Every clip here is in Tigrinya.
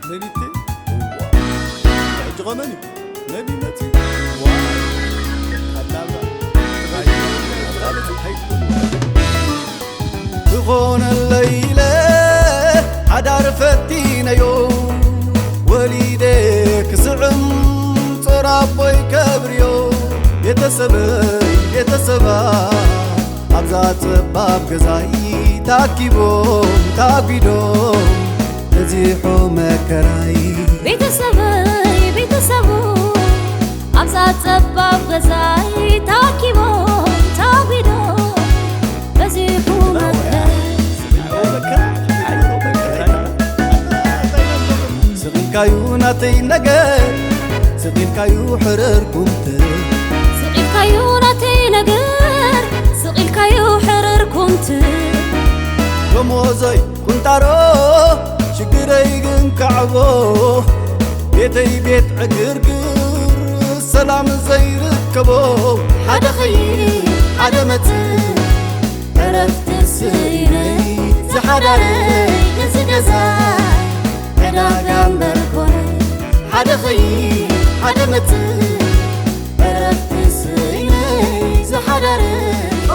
ነቢቴ? እዋ። ሕጂ ኸ መን እዩ? ነቢ መጺኡ? እዋ። ኣላባ። ክኾነለይ ኢለ ሓዳር ፈቲነዮ፣ ወሊደ ክስዕም ጾር ኣቦይ ከብርዮ። ቤተሰበይ ቤተሰባ ኣብዛ ጸባብ ገዛይ ታኪቦም ታጒዶም በዚሑ መከራይ። ቤተሰበይ ቤተሰቡ ኣብዛ ጸባብ ገዛይ ታኪቦም ታጒዶም በዚሑ መከራይ። ስቕ ኢልካዩ ናተይ ነገር፣ ስቕ ኢልካዩ ሕርር ኩምትር። ስቕ ኢልካዩ ናተይ ነገር፣ ስቕ ኢልካዩ ሕርር ኩምትር። ደሞዘይ ቁንጣሮ፣ ሽግረይ ግን ከዕቦ። ቤተይ ቤት ዕግርግር፣ ሰላም ዘይርከቦ። ሓደ ኸይድ ሓደ መጽእ፣ ዕረፍቲ ስኢነይ ዝሓዳረይ እዚ ገዛይ ዕዳጋ እምበር ኮነ። ሓደ ኸይድ ሓደ መጽእ፣ ዕረፍቲ ስኢነይ ዝሓዳረይ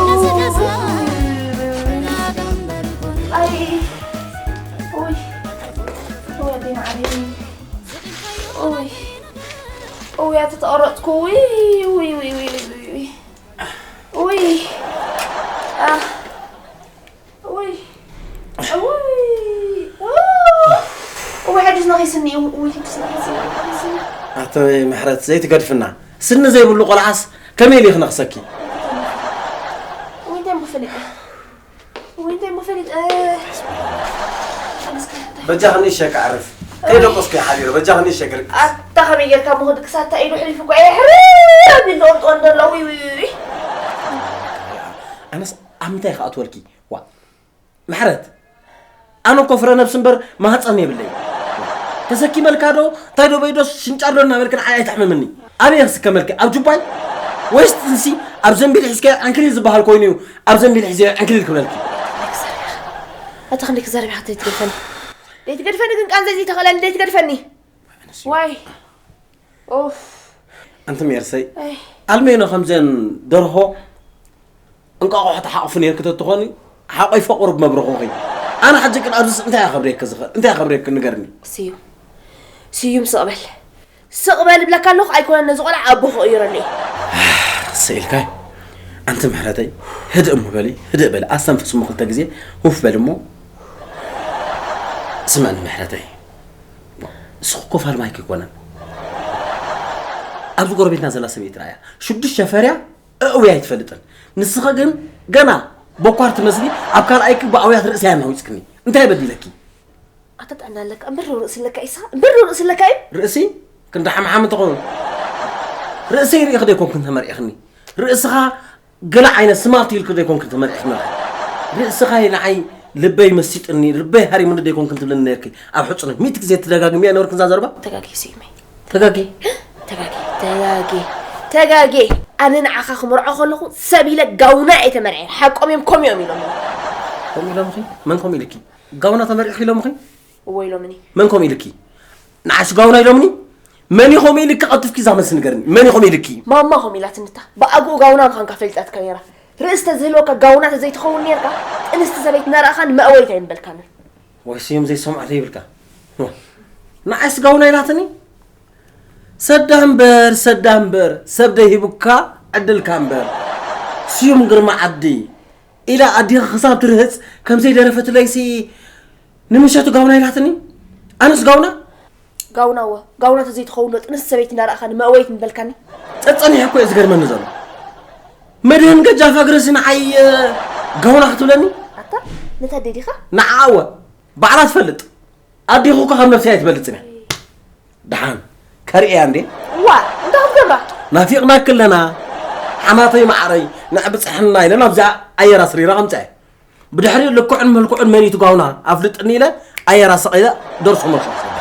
እዚ ገዛይ ዕዳጋ እምበር ኮነ። ኣይ፣ ኡይ፣ ኡይ፣ ኣደይ መዓረይ። ኡይ፣ ኡይ፣ ኣቲ ተቐረጽኩ። ኡይ፣ ኡይ፣ ኡይ። ኡይ። ኣህ። ኡይ። ኡይ። ኡይ፣ ሕጅስ ነኺስኒ እዩ። ኡይ፣ ሕጅስ ነኺስኒ እዩ። ነኺስኒ። ኣቶ ምሕረት ዘይትገድፍና። ስኒ ዘይብሉ ቆልዓስ ከመይ ኢሉ ክነኽሰኪ? ኡይ፣ እንታይ እሞ ፈሊጠ? ኡይ፣ እንታይ እሞ ፈሊጠ? በጃኽኒ ሸክ ዓርፍ። ከይደቆስኩ ይሓዲሩ። በጃኽኒ ሸክ ርቅ። ኣታ ከመይ ጌርካ እሞ ክድቅስ? ኣታ ኢዱ ሕሊፉ እኮ እየ ሕርር ኣቢሉ ዝቕምጦ ዘሎ። ኡይ፣ ኡይ፣ ኡይ። ኣነስ ኣብ ምንታይ ክኣትወልኪ? ዋ፣ ምሕረት፣ ኣነ እኮ ፍረ ነብሲ እምበር ማህፀን የብለይ። ተሰኪመልካ ዶ እንታይ ዶ በይዶስ ሽንጫር ዶ እናበልክ ንዓይ ኣይተሕምምኒ። ኣበይ ክስከመልኪ? ኣብ ጁባይ? ወይስ ጥንሲ ኣብ ዘንቢል ሒዝካዮ ዕንክሊል ዝበሃል ኮይኑ እዩ ኣብ ዘንቢል ሒዘዮ ዕንክሊል ክብለልኪ? ኣታ ክንደይ ክዛረብ ኢኻ ዘይትገድፈኒ? ዘይትገድፈኒ ግን ቃንዘይ ዘይተኸለኒ ዘይትገድፈኒ። ዋይ። ኡፍ። ኣንቲ ሜርሰይ፣ ኣይ። ኣልሜኖ ከምዘን ደርሆ እንቋቑሖ ተሓቑፉ ነይርኪ ተትኾኒ፣ ሓቆይ ፈቑሩ ብመብረኹኺ። ኣነ ሕጂ ግን ኣብዚስ እንታይ እየ ከብርየኪ ዝኽእል? እንታይ እየ ከብርየኪ ንገርኒ? ስዩም። ስዩም ስቕ በል። ስቕ በል እብለካ ኣለኹ፣ ኣይኮነን ነዚ ቆልዓ ኣቦ ክቕይረሉ እየ። ስኢልካይ። ኣንቲ ምሕረተይ፣ ህድእ እሞ በሊ፣ ህድእ በሊ። ኣስተንፍስ እሞ ክልተ ግዜ፣ ውፍ በሊ እሞ። ስምዕኒ ምሕረተይ። ንስኺ እኮ ፋልማይኪ ኣይኮነን። ኣብዚ ጎረቤትና ዘላ ሰበይቲ ርኣያ። ሽዱሽተ ፈርያ ኣእውያ ኣይትፈልጥን። ንስኺ ግን ገና ቦኳር ትመስሊ፣ ኣብ ካልኣይኪ ብኣውያት ርእሰይ ኣናዊጽክኒ። እንታይ በዲለኪ? ኣታ ጥዕና ኣለካ፣ እምበር ዶ ርእሲ ኣለካ ኢሳ? እምበር ዶ ርእሲ ኣለካ እዩ? ርእሲ? ክንዲ ሓምሓም እንተኾኑ። ርእሰይ ርኢኺ ዶ ኣይኮንክን ተመርዒኽኒ? ርእስኻ ገለ ዓይነት ስማርት ኢልኪ ዶ ኣይኮንክን ተመርዒኽኒ? ርእስኻ ንዓይ ልበይ መሲጥኒ፣ ልበይ ሃሪሙኒ ዶ ኣይኮንክን ትብለኒ ነይርኪ? ኣብ ሕጹነት ሚእቲ ግዜ ትደጋግምያ ነበርኪ እዛ ዘረባ? ተጋጊ ስዩመይ። ተጋጊ? ተጋጊ፣ ተጋጊ፣ ተጋጊ። ኣነ ንዓኻ ክመርዖ ከለኹ ሰብ ኢለ ጋውና እየ ተመርዕየ። ሓቆም እዮም፣ ከምኡ እዮም ኢሎምኒ። ከምኡ ኢሎምኺ? መን ከምኡ ኢልኪ? ጋውና ተመሪዕኺ ኢሎምኺ? እወ ኢሎምኒ። መን ከምኡ ኢልኪ? ንዓይስ ጋውና ኢሎምኒ? መን እዩ ከምኡ ኢልኪ? ቀልጢፍኪ እዛ መልሲ ንገርኒ። መን እዩ ከምኡ ኢልኪ? ማማ ከምኡ ኢላትኒ እታ። ብኣግኡ ጋውና ምዃንካ ፈሊጣትካ ነይራ። ርእሲ ተዝህልወካ ጋውና ተዘይትኸውን ነይርካ፣ ጥንስቲ ሰበይቲ እናረኣኻ ንመእወይት ኣይምበልካንን። ወይ ስዩም ዘይሰምዖ ዘይብልካ። ንዓይስ ጋውና ኢላትኒ? ሰዳ እምበር፣ ሰዳ እምበር፣ ሰብ ደይሂቡካ ዕድልካ እምበር። ስዩም ግርማ ዓዲ ኢላ ኣዲኻ ክሳብ ትርህጽ ከም ዘይደረፈትለይሲ ንምሸቱ ጋውና ኢላትኒ። ኣነስ ጋውና? ጋውና እወ፣ ጋውና ተዘይትኸውን ዶ ጥንስቲ ሰበይቲ እናረኣኻ ንመእወይት ምበልካኒ? ጸጸኒሑ እኮ እዩ ዝገርመኒ ዘሎ። መድህን ገጃፍ እግርሲ ንዓይ፣ እ፣ ጋውና ክትብለኒ? ኣታ፣ ነታ ኣደ ዲኻ? ንዓኣ እወ፣ ባዕላ ትፈልጥ። ኣዴኹ እኮ ካብ ነብሰይ ኣይትበልጽን እያ። ደሓን፣ ከርእያ እንዴ? እዋ፣ እንታይ ክትገብራ? ናፊቕናኪ ኣለና። ሓማተይ መዓረይ፣ ንዕ ብጽሕና ኢለን ኣብዚኣ ኣየር ኣስሪረ ከምጽአ። ብድሕሪኡ ልክዑን መልክዑን መን እዩ እቲ ጋውና ኣፍልጥኒ ኢለ ኣየር ኣሰቒለ ደርሶ መልሶ ክሰዳ።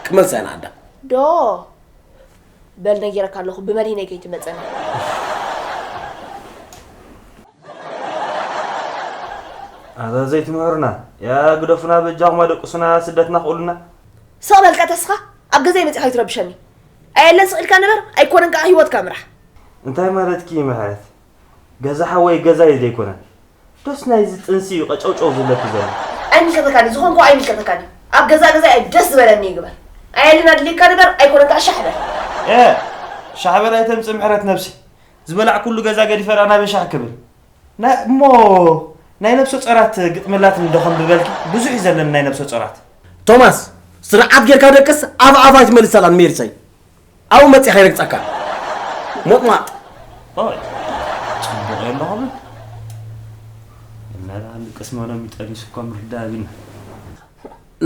ክመልሳ ኢና ኣዳ። ዶ? በል ነጊረካ ኣለኹ፣ ብመድሂነይ ከይትመጸኒ። ኣታ ዘይትምህሩና፣ ያ ግደፉና በጃኹም ኣደቅሱና ስደትና ክእሉና። ስቕ በል ቀተስኻ፣ ኣብ ገዛይ መጺኻ ኣይትረብሸኒ። ኣየለን ስቕ ኢልካ ንበር፣ ኣይኮነን ከኣ ህይወትካ ምራሕ። እንታይ ማለትኪ እዩ ምሕረት? ገዛ ሓወይ ገዛይ ዘይኮነን። ዶስ ናይዚ ጥንሲ እዩ ቀጨውጨው ዝብለኪ ዘሎ? ኣይምልከተካን እዩ፣ ዝኾንኩ ኣይምልከተካን እዩ። ኣብ ገዛ ገዛይ ኣይ ደስ ዝበለኒ ይግበር። ኣየልን ኣድልየካ ንበር፣ ኣይኮነን ከኣ ሻሕ በል። ኤ፣ ሻሕ በል ኣይተምጽእ ምሕረት ነብሲ። ዝበላዕኩሉ ገዛ ገዲፈ ደኣ ናበይ ሻሕ ክብል? ና-፣ እሞ ናይ ነብሰ ጾራት ግጥሚ ኣላትኒ ዶ ከንብበልኪ? ብዙሕ እዩ ዘለኒ ናይ ነብሰ ጾራት። ቶማስ፣ ስርዓት ጌርካ ደቅስ፣ ኣፍ ኣፍ ኣይትመልሰላን ሜሪሰይ። ኣብኡ መጺኣ ከይረግጸካ። ሞጥማጥ። ኦይ፣ ጽቡቕ የለኹምን። እናበሃሉ ቅስመ ሎሚ ጠኒሱ እኮ ምርዳእ ኣቢልና።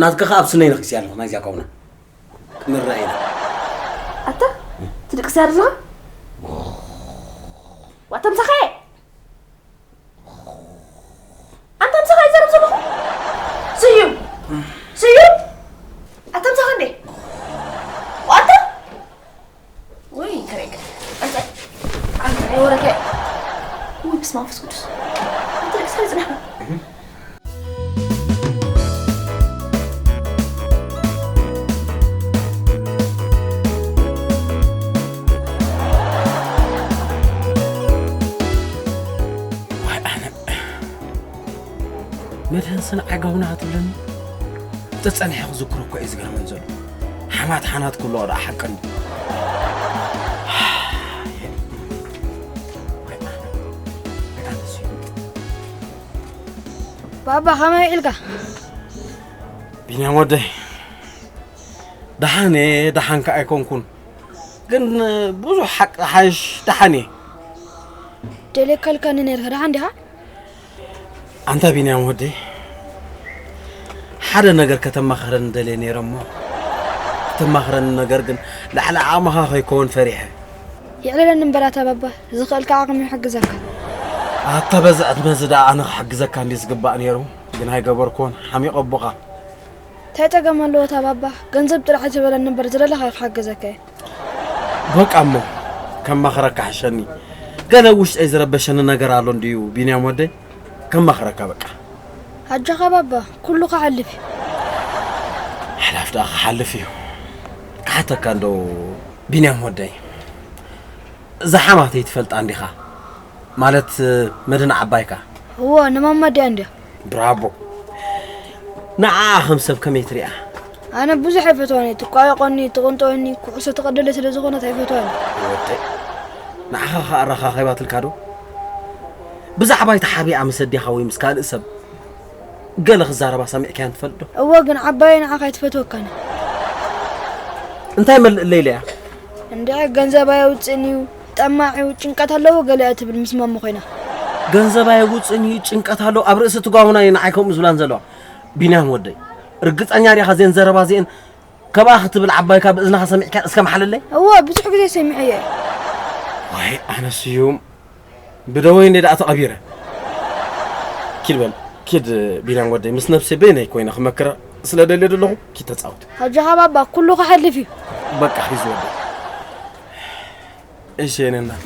ናትካ ከኣ ኣብ ስነይ ነኺስያ ኣለኹ፣ ናይዚኣ ከውና። ክንረኣ ኢና። ኣታ፣ ትድቅስ እያ ዘለኻ? ዋተምሳኸ! ኣንታ ምሳኻ ይዛረብ ዘለኹ? ስዩም! ስዩም! ኣታ ምሳኻ እንዴ? ኣታ! ወይ፣ ከረይክ። ኣንታ፣ ኣንታ፣ ወረከ። ወይ፣ በስመ ኣብ መንፈስ ቅዱስ። ኣንታ ደቂ ሰማይ ጽናሕ። ዋይ ኣነ። መድህን ስንዓ ጋውና ትብለኒ? ተጸኒሐ ክዝክሮ እኮ እዩ ዝገርመን ዘሎ። ሓማት ሓናት ክብሎ ደኣ ሓቂ እንዲ። ባባ፣ ከመይ ውዒልካ? ቢንያም ወደይ፣ ደሓን እየ፣ ደሓን ከኣ ኣይኮንኩን። ግን ብዙሕ ሓቂ ሓይሽ ደሓን እየ። ደልየካልካኒ ነይርካ፣ ደሓን ዲኻ? ኣንታ ቢንያም ወደይ፣ ሓደ ነገር ከተማኽረኒ ደልየ ነይረ እሞ፣ ከተማኽረኒ ነገር ግን ላዕሊ ዓቕምኻ ከይከውን ፈሪሐ። የዕለለኒ እምበር ኣታ ባባ፣ ዝኽእልካ ዓቕሚ ይሕግዘካ። ኣታ በዚ ዕድመ እዚ ደኣ ኣነ ክሕግዘካ እንድዩ ዝግባእ ነይሩ፣ ግን ኣይገበርኩዎን፣ ሓሚቐ ኣቦኻ። እንታይ ጸገም ኣለዎ ኣታ ባባ? ገንዘብ ጥራሕ ኣይትበለኒ እምበር ዝደለኻዮ ክሕግዘካ እየ። በቃ እሞ፣ ከማኽረካ ሕሸኒ። ገለ ውሽጠይ ዝረበሸኒ ነገር ኣሎ እንድዩ፣ ቢንያም ወደይ? ከማኽረካ በቃ። ኣጆኻ ባባ፣ ኩሉ ክሓልፍ እዩ። ሓላፍ ደኣ ክሓልፍ እዩ። ክሓተካ እንዶ፣ ቢንያም ወደይ። እዛ ሓማተይ ትፈልጣ እንዲኻ? ማለት፣ መድህን ዓባይካ? እወ፣ ንማማ ድያ እንድያ? ብራቦ። ንዓኣ ከም ሰብ ከመይ ትሪኣ? ኣነ ብዙሕ ኣይፈትዋን እየ። ትቋየቖኒ፣ ትቕንጠወኒ፣ ኩዕሶ ትቐደለይ ስለ ዝኾነት ኣይፈትዋን እየ። ወደይ፣ ንዓኻ ኸኣ ኣረኻኺባትልካ ዶ? ብዛዕባይ ተሓቢኣ ምስ ኣዴኻ ወይ ምስ ካልእ ሰብ ገለ ክዛረባ ሰሚዕካየን ትፈልጥ ዶ? እወ፣ ግን ዓባየይ ንዓኻ ኣይትፈትወካን እያ። እንታይ መልእለይ ኢለያ? እንድዒ፣ ገንዘብ ኣየውጽእን እዩ፣ ጠማዕ እዩ፣ ጭንቀት ኣለዎ ገለ እያ ትብል ምስ ማማ ኮይና። ገንዘብ ኣየውጽእን እዩ፣ ጭንቀት ኣለዎ፣ ኣብ ርእሲ ትጓሁና እዩ ንዓይ ከምኡ ዝብላን ዘለዋ። ቢንያም ወደይ፣ ርግጸኛ ዲኻ እዘን ዘረባ እዚአን ከብኣ ክትብል ዓባይካ ብእዝንኻ ሰሚዕካ እስከ መሓለለይ? እወ፣ ብዙሕ ግዜ ሰሚዐዮ እየ። ዋይ፣ ኣነ ስዩም፣ ብደወይ እንደ ደኣ ተቐቢረ። ኪድ በል፣ ኪድ ቢንያም ወደይ፣ ምስ ነብሰይ በይነይ ኮይነ ክመክራ ስለ ደልየ ደለኹ፣ ኪድ ተጻወት። ኣጆኻ ባባ፣ ኩሉ ክሓልፍ እዩ። በቃ፣ ሒዝ ወደይ። እሺ፣ የኔ እናት።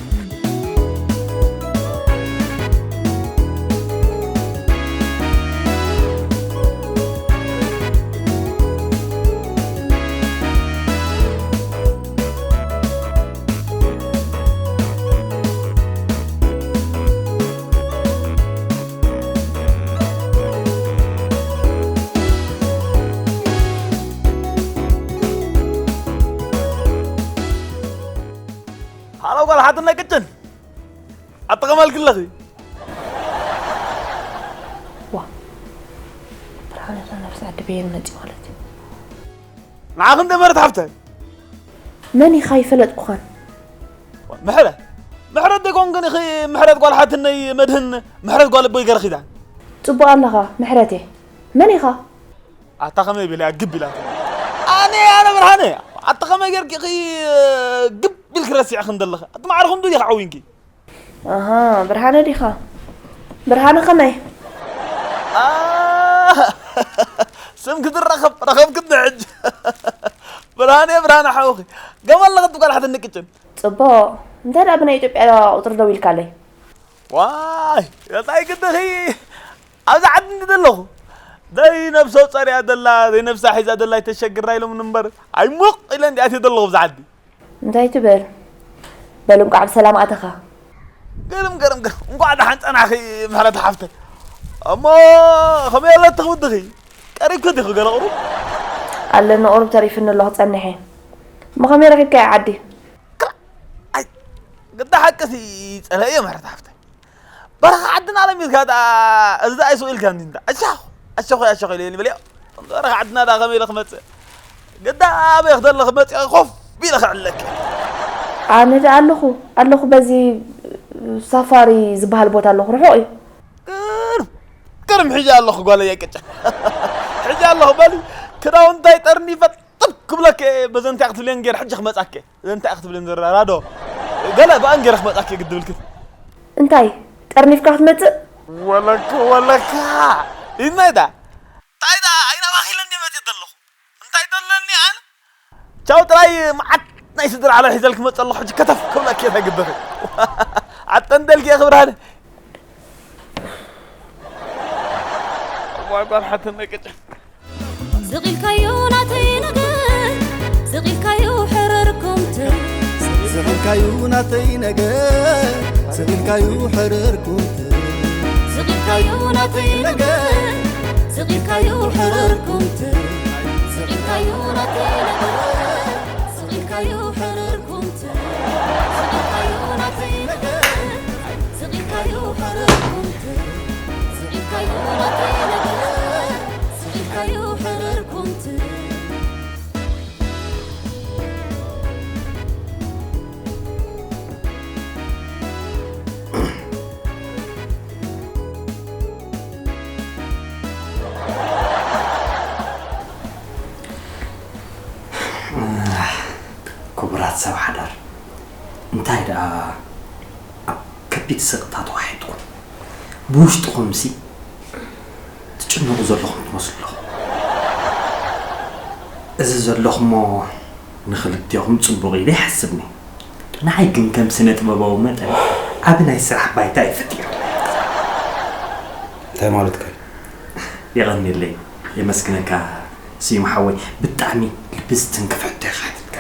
ሃሎ ጓል ሓትነይ ቅጭን፣ ኣጠቐመልኪ ኣለኺ። ዋ፣ ብርሃነ ነብሲ ዓዲ በየን መፂኡ ማለት እዩ። ንዓኺ እንደ መረት ሓፍተይ። መን ኢኻ? ኣይፈለጥኩኻን። ምሕረት፣ ምሕረት ደይኮንክን ኢኺ? ምሕረት ጓል ሓትነይ መድህን፣ ምሕረት ጓል ኣቦይ ገረኺ ዳን። ጽቡቕ ኣለኻ ምሕረቴ። መን ኢኻ? ኣታ ከመይ ኢላ ግብ ኢላትኒ? ኣነ፣ ኣነ ብርሃነ። ኣታ ከመይ ጌርኪ ኢኺ ግብ ኢልኪ ረሲዕክን ዘለኺ? ኣቲ ማዕረ ክንዱ ዲኻ ዓዊንኪ? ኣሃ፣ ብርሃነ ዲኻ? ብርሃነ ከመይ? ኣ፣ ስም ክትረኸብ፣ ረኸብክኒ ሕጂ። ብርሃነ፣ ብርሃነ ሓውኺ። ገመል ለኸት ጓል ሓትኒ ቅጭን። ጽቡቕ። እንታይ ደኣ ብናይ ኢትዮጵያ ቁጽሪ ደዊልካለይ? ዋይ፣ እንታይ ግድኺ? ኣብዚ ዓዲ እንዲ ዘለኹ፣ ዘይነብሶ ጸሪያ ደላ ዘይነብሳ ሒዛ ደላ ኣይተሸግራ ኢሎም እምበር ኣይሙቕ ኢለ እንዲኣት ዘለኹ ብዛ ዓዲ። እንታይ ትብል? በል እንቋዕ ብሰላም ኣተኻ። ገርም ገርም ገርም እንቋዕ ደሓን ጸናሕኺ ምሕረት ሓፍተይ። እሞ ከመይ ኣለ ትኽውድኺ? ቀሪብኪ ዲኺ ገለ ቁሩብ? ኣለኒ ቁሩብ ተሪፍኒ ኣሎ ክጸንሕ እየ። እሞ ከመይ ረኺብካያ ዓዲ? ኣይ ግዳ ሓቅሲ ጸለእዮ ምሕረት ሓፍተይ። በረኻ ዓድና ለሚድካ ደኣ እዚ ደኣ ይስቕ ኢልካ እንዲ እንዳ ኣሻኹ ኣሻኹ ኣሻኹ ኢለ ይበልዮ። በረኻ ዓድና ደኣ ከመይ ኢለ ክመጽእ? ግዳ ኣበይ ክደለ ክመጽእ ኮፍ ኢለ ክዕለክ። ኣነ ደኣ ኣለኹ ኣለኹ በዚ ሳፋሪ ዝበሃል ቦታ ኣለኹ ርሑቕ እዩ። ግርም ግርም ሕጂ ኣለኹ ጓለይ ቅጫ። ሕጂ ኣለኹ በሊ ክዳውንታይ ጠርኒፈ ጥብ ክብለክ በዘንታይ ክትብለን ገይር ሕጂ ክመጻክ። በዘንታይ ክትብለን ዘራራዶ ገለ ብኣን ገይረ ክመጻክ ግድብልክ። እንታይ ጠርኒፍካ ክትመጽእ? ወለካ ወለካ ኢድናይ ዳ እንታይ ዳ ኣይና ባኺለ እንደ መጽእ ዘለኹ እንታይ ደለኒ ኣነ ቻው ጥራይ መዓት ናይ ስድራ ዓለ ሒዘል ክመጽእ ኣለኹ ሕጂ ከተፍ ክብለክ እየ ግድኺ። ዓጠንደልክ እየ ክብርሃነ። እዋይ ጓል ሓትነ ቅጭ ስቕ ኢልካዮ ናተይ ነገር ስቕ ኢልካዮ ሕረር ኩምትር ስቕ ኢልካዩ ናተይ ነገር ስቕ ኢልካዩ ሕረር ኩምትር ስቕ ኢልካዮ ናተይ ነገር ስቕ ኢልካዮ ሕረር ኩምትር ስቕ ኢልካዮ ናተይ ነገር ስቕ ኢልካዮ ሕረር ኩምትር ስቕ ኢልካዮ ናተይ ነገር ስቕ ኢልካዮ ሕረር ኩምትር ስቕ ኢልካዮ ናተይ ነገር ስቕ ኢልካዮ ሕረር ኩምትር ክቡራት ሰብ ሓዳር እንታይ ደኣ ኣብ ከቢድ ስቕታ ተዋሒጥኩም ብውሽጥኹምሲ ትጭነቑ ዘለኹም ትመስሉ ኣለኹም። እዚ ዘለኹሞ ንኽልቴኹም ጽቡቕ ኢለ ይሓስብኒ። ንዓይ ግን ከም ስነ ጥበባዊ መጠን ዓቢ ናይ ስራሕ ባይታ እዩ ፈጢሩ። እንታይ ማለትካ እዩ? የቐንየለይ የመስግነካ ስዩም ሓወይ ብጣዕሚ ልቢ ዝትንክፍ ሕቶ ኢኻ ሕቲትካ።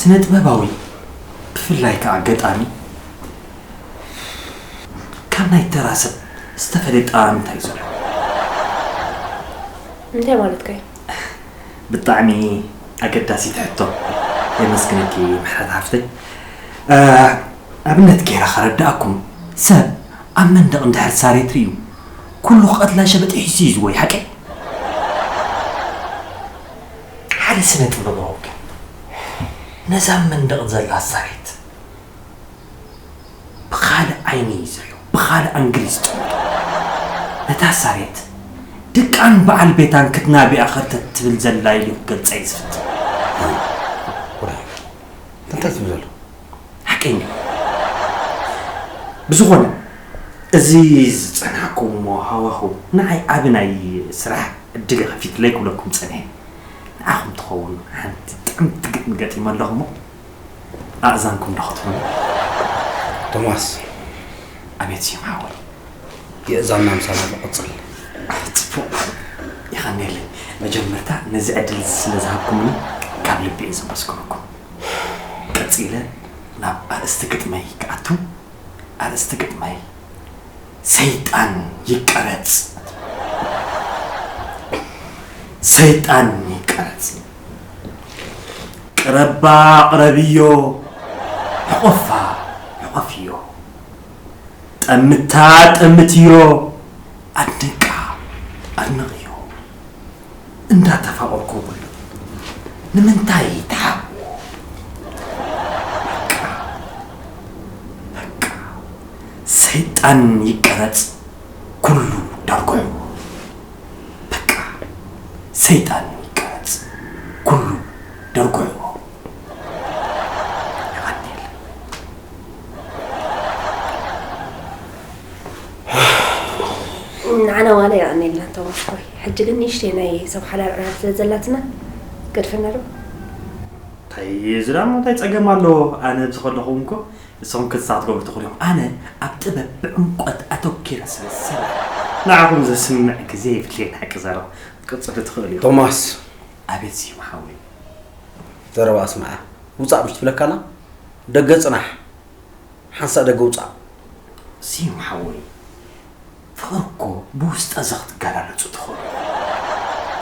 ስነ ጥበባዊ ብፍላይ ከዓ ገጣሚ ካብ ናይ ተራ ሰብ ዝተፈለየ ጠባይ እንታይ እዩ ዘለዎ? እንታይ ማለትካ እዩ? ብጣዕሚ ኣገዳሲት ሕቶ የመስግነኪ ምሕረት ሓፍተይ። ኣብነት ገይረ ከረድኣኩም ሰብ ኣብ መንደቕ እንድሕር ሳሬት ርእዩ ኩሉ ክቐትላ ሸበጥ ሒሱ እዩ ዝጎይ ሓቀይ? ሓደ ስነ ጥበባዊ ግን ነዛ ኣብ መንደቕ ዘላ ሳሬት ብኻልእ ዓይኒ እዩ ዝሪኦ፣ ብኻልእ ኣንግል እዩ ዝጥምቶ። ነታ ሳሬት ደቃን በዓል ቤታን ክትናቢኣ ኸርተት ትብል ዘላ ኢሉ ክገልጻ እዩ ዝፍትን። እንታይ ትብል ዘሎ? ሓቀኛ። ብዝኾነ እዚ ዝጸናሕኩምዎ ሃዋህው ንዓይ ዓቢ ናይ ስራሕ ዕድል እዩ ከፊትለይ ክብለኩም ጸኒሐ። ንዓኹም ትኸውን ሓንቲ ጥዕምቲ ግጥሚ ገጢመ ኣለኹ እሞ ኣእዛንኩም ዶ ክትኾኑ? ቶማስ ኣቤት ስዩም ሓወይ። የእዛንና ምሳና ንቕጽል። ጽቡቕ። የቐንየለይ። መጀመርታ ነዚ ዕድል እዚ ስለ ዝሃብኩምኒ ካብ ልቢ እየ ዘመስግነኩም። ቀጺለ ናብ ኣርእስቲ ግጥመይ ክኣቱ። ኣርእስቲ ግጥመይ ሰይጣን ይቀረጽ። ሰይጣን ይቀረጽ። ቅረባ ቅረብዮ፣ ሕቆፋ ሕቆፍዮ፣ ጠምታ ጠምትዮ፣ ኣድንቃ ኣድንቅዮ። እንዳተፋቐርኩ እብል ንምንታይ ተሓብኡ? በቃ በቃ ሰይጣን ይቀረጽ ኩሉ ደርጉሕዎ። በቃ ሰይጣን ይቀረጽ ኩሉ ደርጉሕዎ። የቐንየልና። ንዓና ዋላ የቐንየልና ቶማስ ሆይ። ሕጂ ግን ንእሽተይ ናይ ሰብ ሓዳር ዕላል ስለ ዘላትና ገድፈና ዶ? እንታይ ዝዳሞ እንታይ ጸገም ኣለዎ? ኣነ ኣብዚ ከለኹ እውን እኮ ንስኹም ክትሳዕ ትገብሩ ትኽእሉ ኢኹም። ኣነ ኣብ ጥበብ ብዕምቆት ኣተኪረ ስለ ዝሰርሕ፣ ንዓኹም ዘስምዕ ግዜ የብለይን። ሓቂ ዘረባ ክትቅጽሉ ትኽእሉ ኢኹም። ቶማስ። ኣቤት ስዩም ሓወይ። ዘረባ ኣስምዓ። ውጻእ ምሽ ትብለካና? ደገ ጽናሕ። ሓንሳእ ደገ ውጻእ። ስዩም ሓወይ፣ ፍቕሪ እኮ ብውስጠ ዘ ክትገላለጹ ትኽእሉ ኢኹም።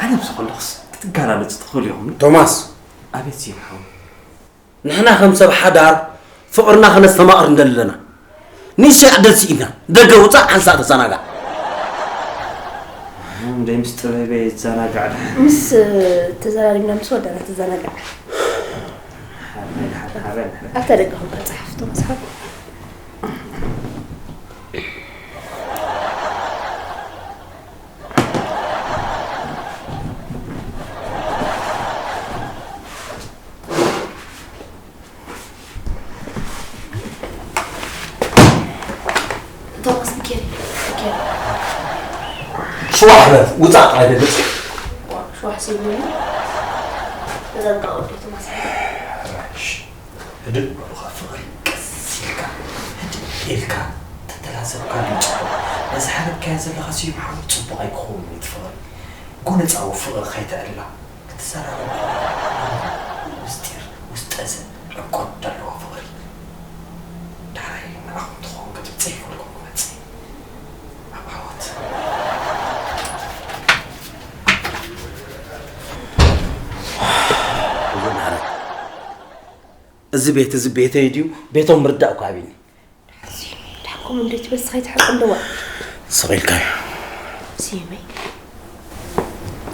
ኣነ ኣብዚ ከለኹስ ክትገላለጹ ትኽእሉ ኢኹም። ቶማስ። ኣቤት ስዩም ሓወይ። ንሕና ከም ሰብ ሓዳር ፍቕርና ከነስተማቕር እንደለና። ንእሽተይ ዕደል ስኢና። ደገ ውጻእ ሓንሳእ ተዘናጋዕ። ደይ ምስ ጥበበይ ይዘናጋዕ። ምስ ተዘራሪብና ምስ ወዳና ትዘናጋዕ። ሓበን፣ ሓበን፣ ሓበን። ኣብታ ደገ ኹንካ ጸሓፍ ቶማስ ሓወይ። ቶማስ ሚካኤል፣ ሚካኤል። ሽዋሕ በል፣ ውጻእ ጥራይ ደገጽ። ሽዋሕ ሲሉ። ተዘንጋ ወዲ ቶማስ። እሺ። ህድእ በሉኻ ፍቕሪ፣ ቀስ ኢልካ፣ ህድእ ኢልካ ተተላዘብካ ድምፂ። ነዚ ሓለፍካዮ ዘለኻ ስዩም ሓወይ፣ ጽቡቕ ኣይክኸውን እዩ እቲ ፍቕሪ። ጎነጻዊ ፍቕሪ ከይተዕልላ ክትዘራረብ ከለኻ፣ ምስጢር፣ ውስጠዘ፣ ዕምቆት ዘለዎ ፍቕሪ። ዳሕራይ ንዓኹም ትኸውን ክትብል ጸይፈልኩም ክመጽእ። ኣብ ዓወት። እዚ ቤት እዚ ቤተይ ድዩ? ቤቶም ምርዳእ እኮ ኣቢኒ። ድሓር ስዩም፣ ድሓር ከምኡ እንዶ ትብል ስኸይ ትሕርቅ እንደዋ። ስቕ ኢልካዮ። ስዩመይ።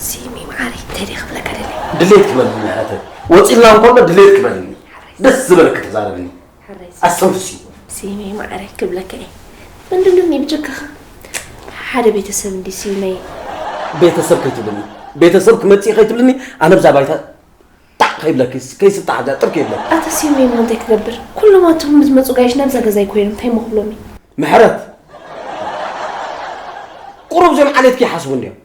ስዩመይ መዓረይ፣ እንታይ ደይ ክብለካ ደለ? ድሌት ክበልኒ ምሕረተይ። ወፂልና እንከሎ ድሌት ክበልኒ። ሓራይ። ደስ ዝበለክ ተዛረብኒ። ሓራይ። ኣስተንፍሲ። ስዩመይ መዓረይ ክብለካ እየ። ምንድን ብጀካኻ? ሓደ ቤተሰብ እንዲ ስዩመይ። ቤተሰብ ከይትብልኒ። ቤተሰብ ክመፅእ ከይትብልኒ፣ ኣነ ብዛ ባይታ ታዕ ከይብለኪ፣ ከይስጣሕ እዛ ጥርክ ይብለኪ። ኣታ ስዩመይ እሞ እንታይ ክገብር? ኩሎም ኣቶም ዝመጹ ጋይሽ ናብዛ ገዛይ ኮይኖም እንታይ እሞ ክብሎም እዩ? ምሕረት! ቁሩብ እዚኦም ዓሌትኪ ይሓስቡ እንድዮም።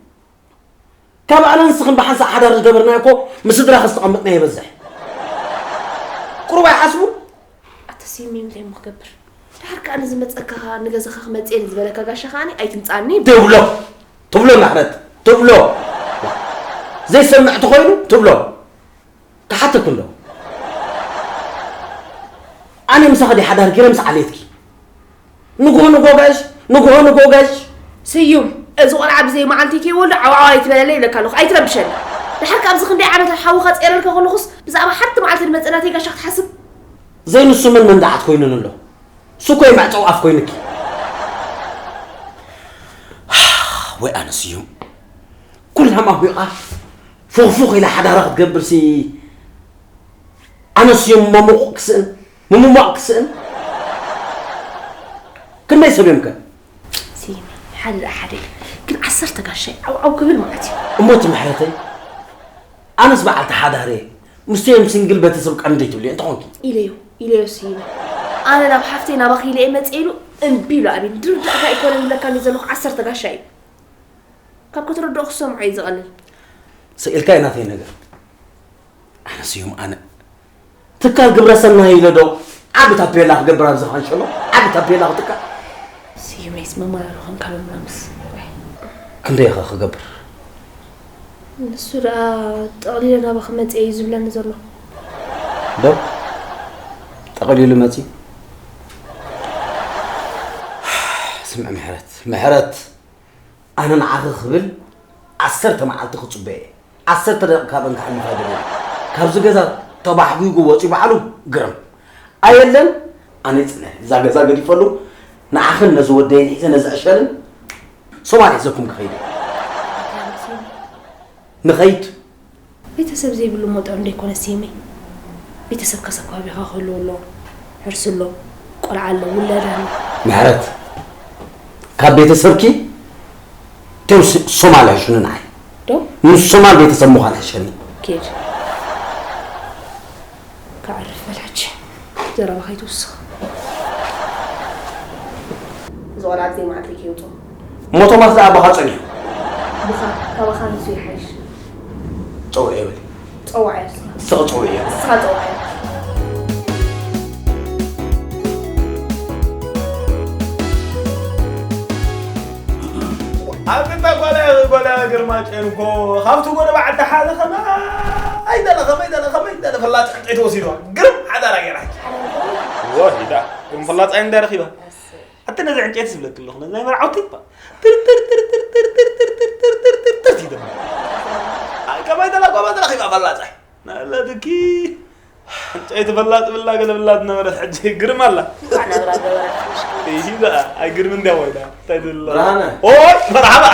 ካብ ኣነ ንስኽን ብሓንሳእ ሓዳር ዝገበርናዮ እኮ ምስ ስድራኺ ዝተቐመጥና ይበዝሕ። ቁሩብ ኣይሓስቡን? ኣታ ስዩመይ እንታይ እሞ ክገብር? ድሓር ከኣ ንዝመጸካ ንገዛኻ ክመጽእ እየ ንዝበለካ ጋሻ ከኣኒ ኣይትምጻኒ። ትብሎ፣ ትብሎ ምሕረት፣ ትብሎ። ዘይሰምዕ ተኾይኑ ትብሎ። ክሓተኩ እንዶ። ኣነ ምሳኺ ድየ ሓዳር ገይረ ምስ ዓሌትኪ? ንግሆ ንግሆ ጋሽ፣ ንግሆ ንግሆ ጋሽ። ስዩም፣ እዚ ቆልዓ ብዘይ መዓልቲ ከይወልድ ዓው ዓው ኣይትበለለይ ይብለካ ኣለኹ፣ ኣይትረብሸኒ። ድሓር ከኣ ኣብዚ ክንደይ ዓመታት ሓውኻ ጼረልካ ከለኹስ ብዛዕባ ሓንቲ መዓልቲ ዝመጽእ ናተይ ጋሻ ክትሓስብ? ዘይንሱ መን መንዳዓት ኮይኑን ኣሎ? እሱ እኮ እዩ መዕጸዊ ኣፍ ኮይኑኪ። ወይ ኣነ ስዩም፣ ኩላ ማሚቓ ፉኽፉኽ ኢላ ሓዳራ ክትገብርሲ፣ ኣነ ስዩም መሙቕ ክስእን፣ ምሙማቕ ክስእን። ክንደይ ሰብ እዮም ከ? ስዩም፣ ሓደ ደኣ ሓደ እዩ። ግን ዓሰርተ ጋሻይ ዓው ዓው ክብል ማለት እዩ። እሞ እቲ ምሕረተይ፣ ኣነስ በዓልቲ ሓዳር እየ። ምስቶም ሲንግል ቤተሰብ ቀንዲ ትብልዮ እንተኾንኪ። ኢለዮ፣ ኢለዮ ስዩም። ኣነ ናብ ሓፍተይ ናባኺ ኢለ እየ መጽእ ኢሉ እምቢ ኢሉ ኣቢኒ። ድርዳእካ ኣይኮነን ዝብለካኒ ዘለኹ ዓሰርተ ጋሻ እዩ። ካብ ከተረድኦ ክሰምዖ እዩ ዝቐልል። ስኢልካዮ ናተይ ነገር። ኣነ ስዩም ኣነ። ትካል ግብረ ሰናይ ኢለ ዶ ዓቢ ታፔላ ክገብር ኣብዚ ካንሸሎ? ዓቢ ታፔላ ክትካል? ስዩመይስ መማረሪ ኾንካ ሎምሎምስ። ክንደይ ኢኻ ክገብር? ንሱ ደኣ ጠቕሊለ ናባኺ መጽእ እዩ ዝብለኒ ዘሎ። ዶ? ጠቕሊሉ መጺኡ? ስምዒ ምሕረት፣ ምሕረት! ኣነ ንዓኺ ክብል ዓሰርተ መዓልቲ ክጽበ እየ። ዓሰርተ ደቂቕ ካብአን ክሓልፍ ኣይደልን። ካብዚ ገዛ ተባሕጒጉ ወጺኡ ባዕሉ ግርም። ኣየለን፣ ኣነ ይጽንሕ። እዛ ገዛ ገዲፈሉ፣ ንዓኽን ነዚ ወደይን ሒዘ ነዚ ዕሸልን ሶማል ሒዘኩም ክኸይድ እየ። ንኸይድ። ቤተሰብ ዘይብሉ እሞ ጥዑም ደይኮነ ስዩመይ። ቤተሰብካስ ኣብ ከባቢኻ ክህልው ኣለዎ። ሕርሲ ኣሎ፣ ቆልዓ ኣሎ፣ ውላድ ኣሎ። ምሕረት፣ ካብ ቤተሰብኪ ተው ስ-፣ ሶማል ሕሹኒ ንዓይ። ዶ? ምስ ሶማል ቤተሰብ ምዃን ሕሸኒ። ኪድ። ከዕርፍ በል ሕጂ። ዘረባ ከይትውስኽ። እዚ ቆልዓ ብዘይ መዓልቲ ከይውፅኦ። እሞ ቶማስ ደኣ ኣባኻ ጸኒሑ። ብኻ፣ ካባኻ ንሱ ይሓይሽ። ጸውዕ የብል። ጸውዓዮ እስኻ። እስኻ ጸውዕዮ። እስኻ ጸውዓዮ። ማጨን እኮ ካብቲ ጎነ በዓል ተሓዘ ከመይ ደለ፣ ከመይ ደለ፣ ከመይ ደለ ፈላጭ ዕንጨይቲ ወሲድዋ። ግርም ሓዳራ ገይራ። ወሂዳ፣ ግርም ፈላጭ እንታይ ረኺባ? ኣቲ ነዚ ዕንጨይቲ ዝብለኪ ኣለኹ፣ ነዚ ናይ መርዓውቲ እባ። ትር፣ ትር፣ ትር፣ ትር፣ ትር፣ ትር፣ ትር፣ ትር፣ ትር፣ ትር፣ ትር፣ ትር፣ ትር፣ ትር፣ ትር። ኣይ፣ ከመይ ደላ ጎበዝ ረኺባ ፈላጻይ። ናለትኪ። ዕንጨይቲ ፈላጥ ብላ ገለ ብላ ዝነበረት ሕጂ ግርም ኣላ። እንኳዕ ናብራ ገበረት ምሽ። ይሂዳ፣ ኣይ ግርም እንዲያ ወይዳ። እንታይ ትብል ኣላ? ብርሃነ። ኦይ፣ መርሓባ።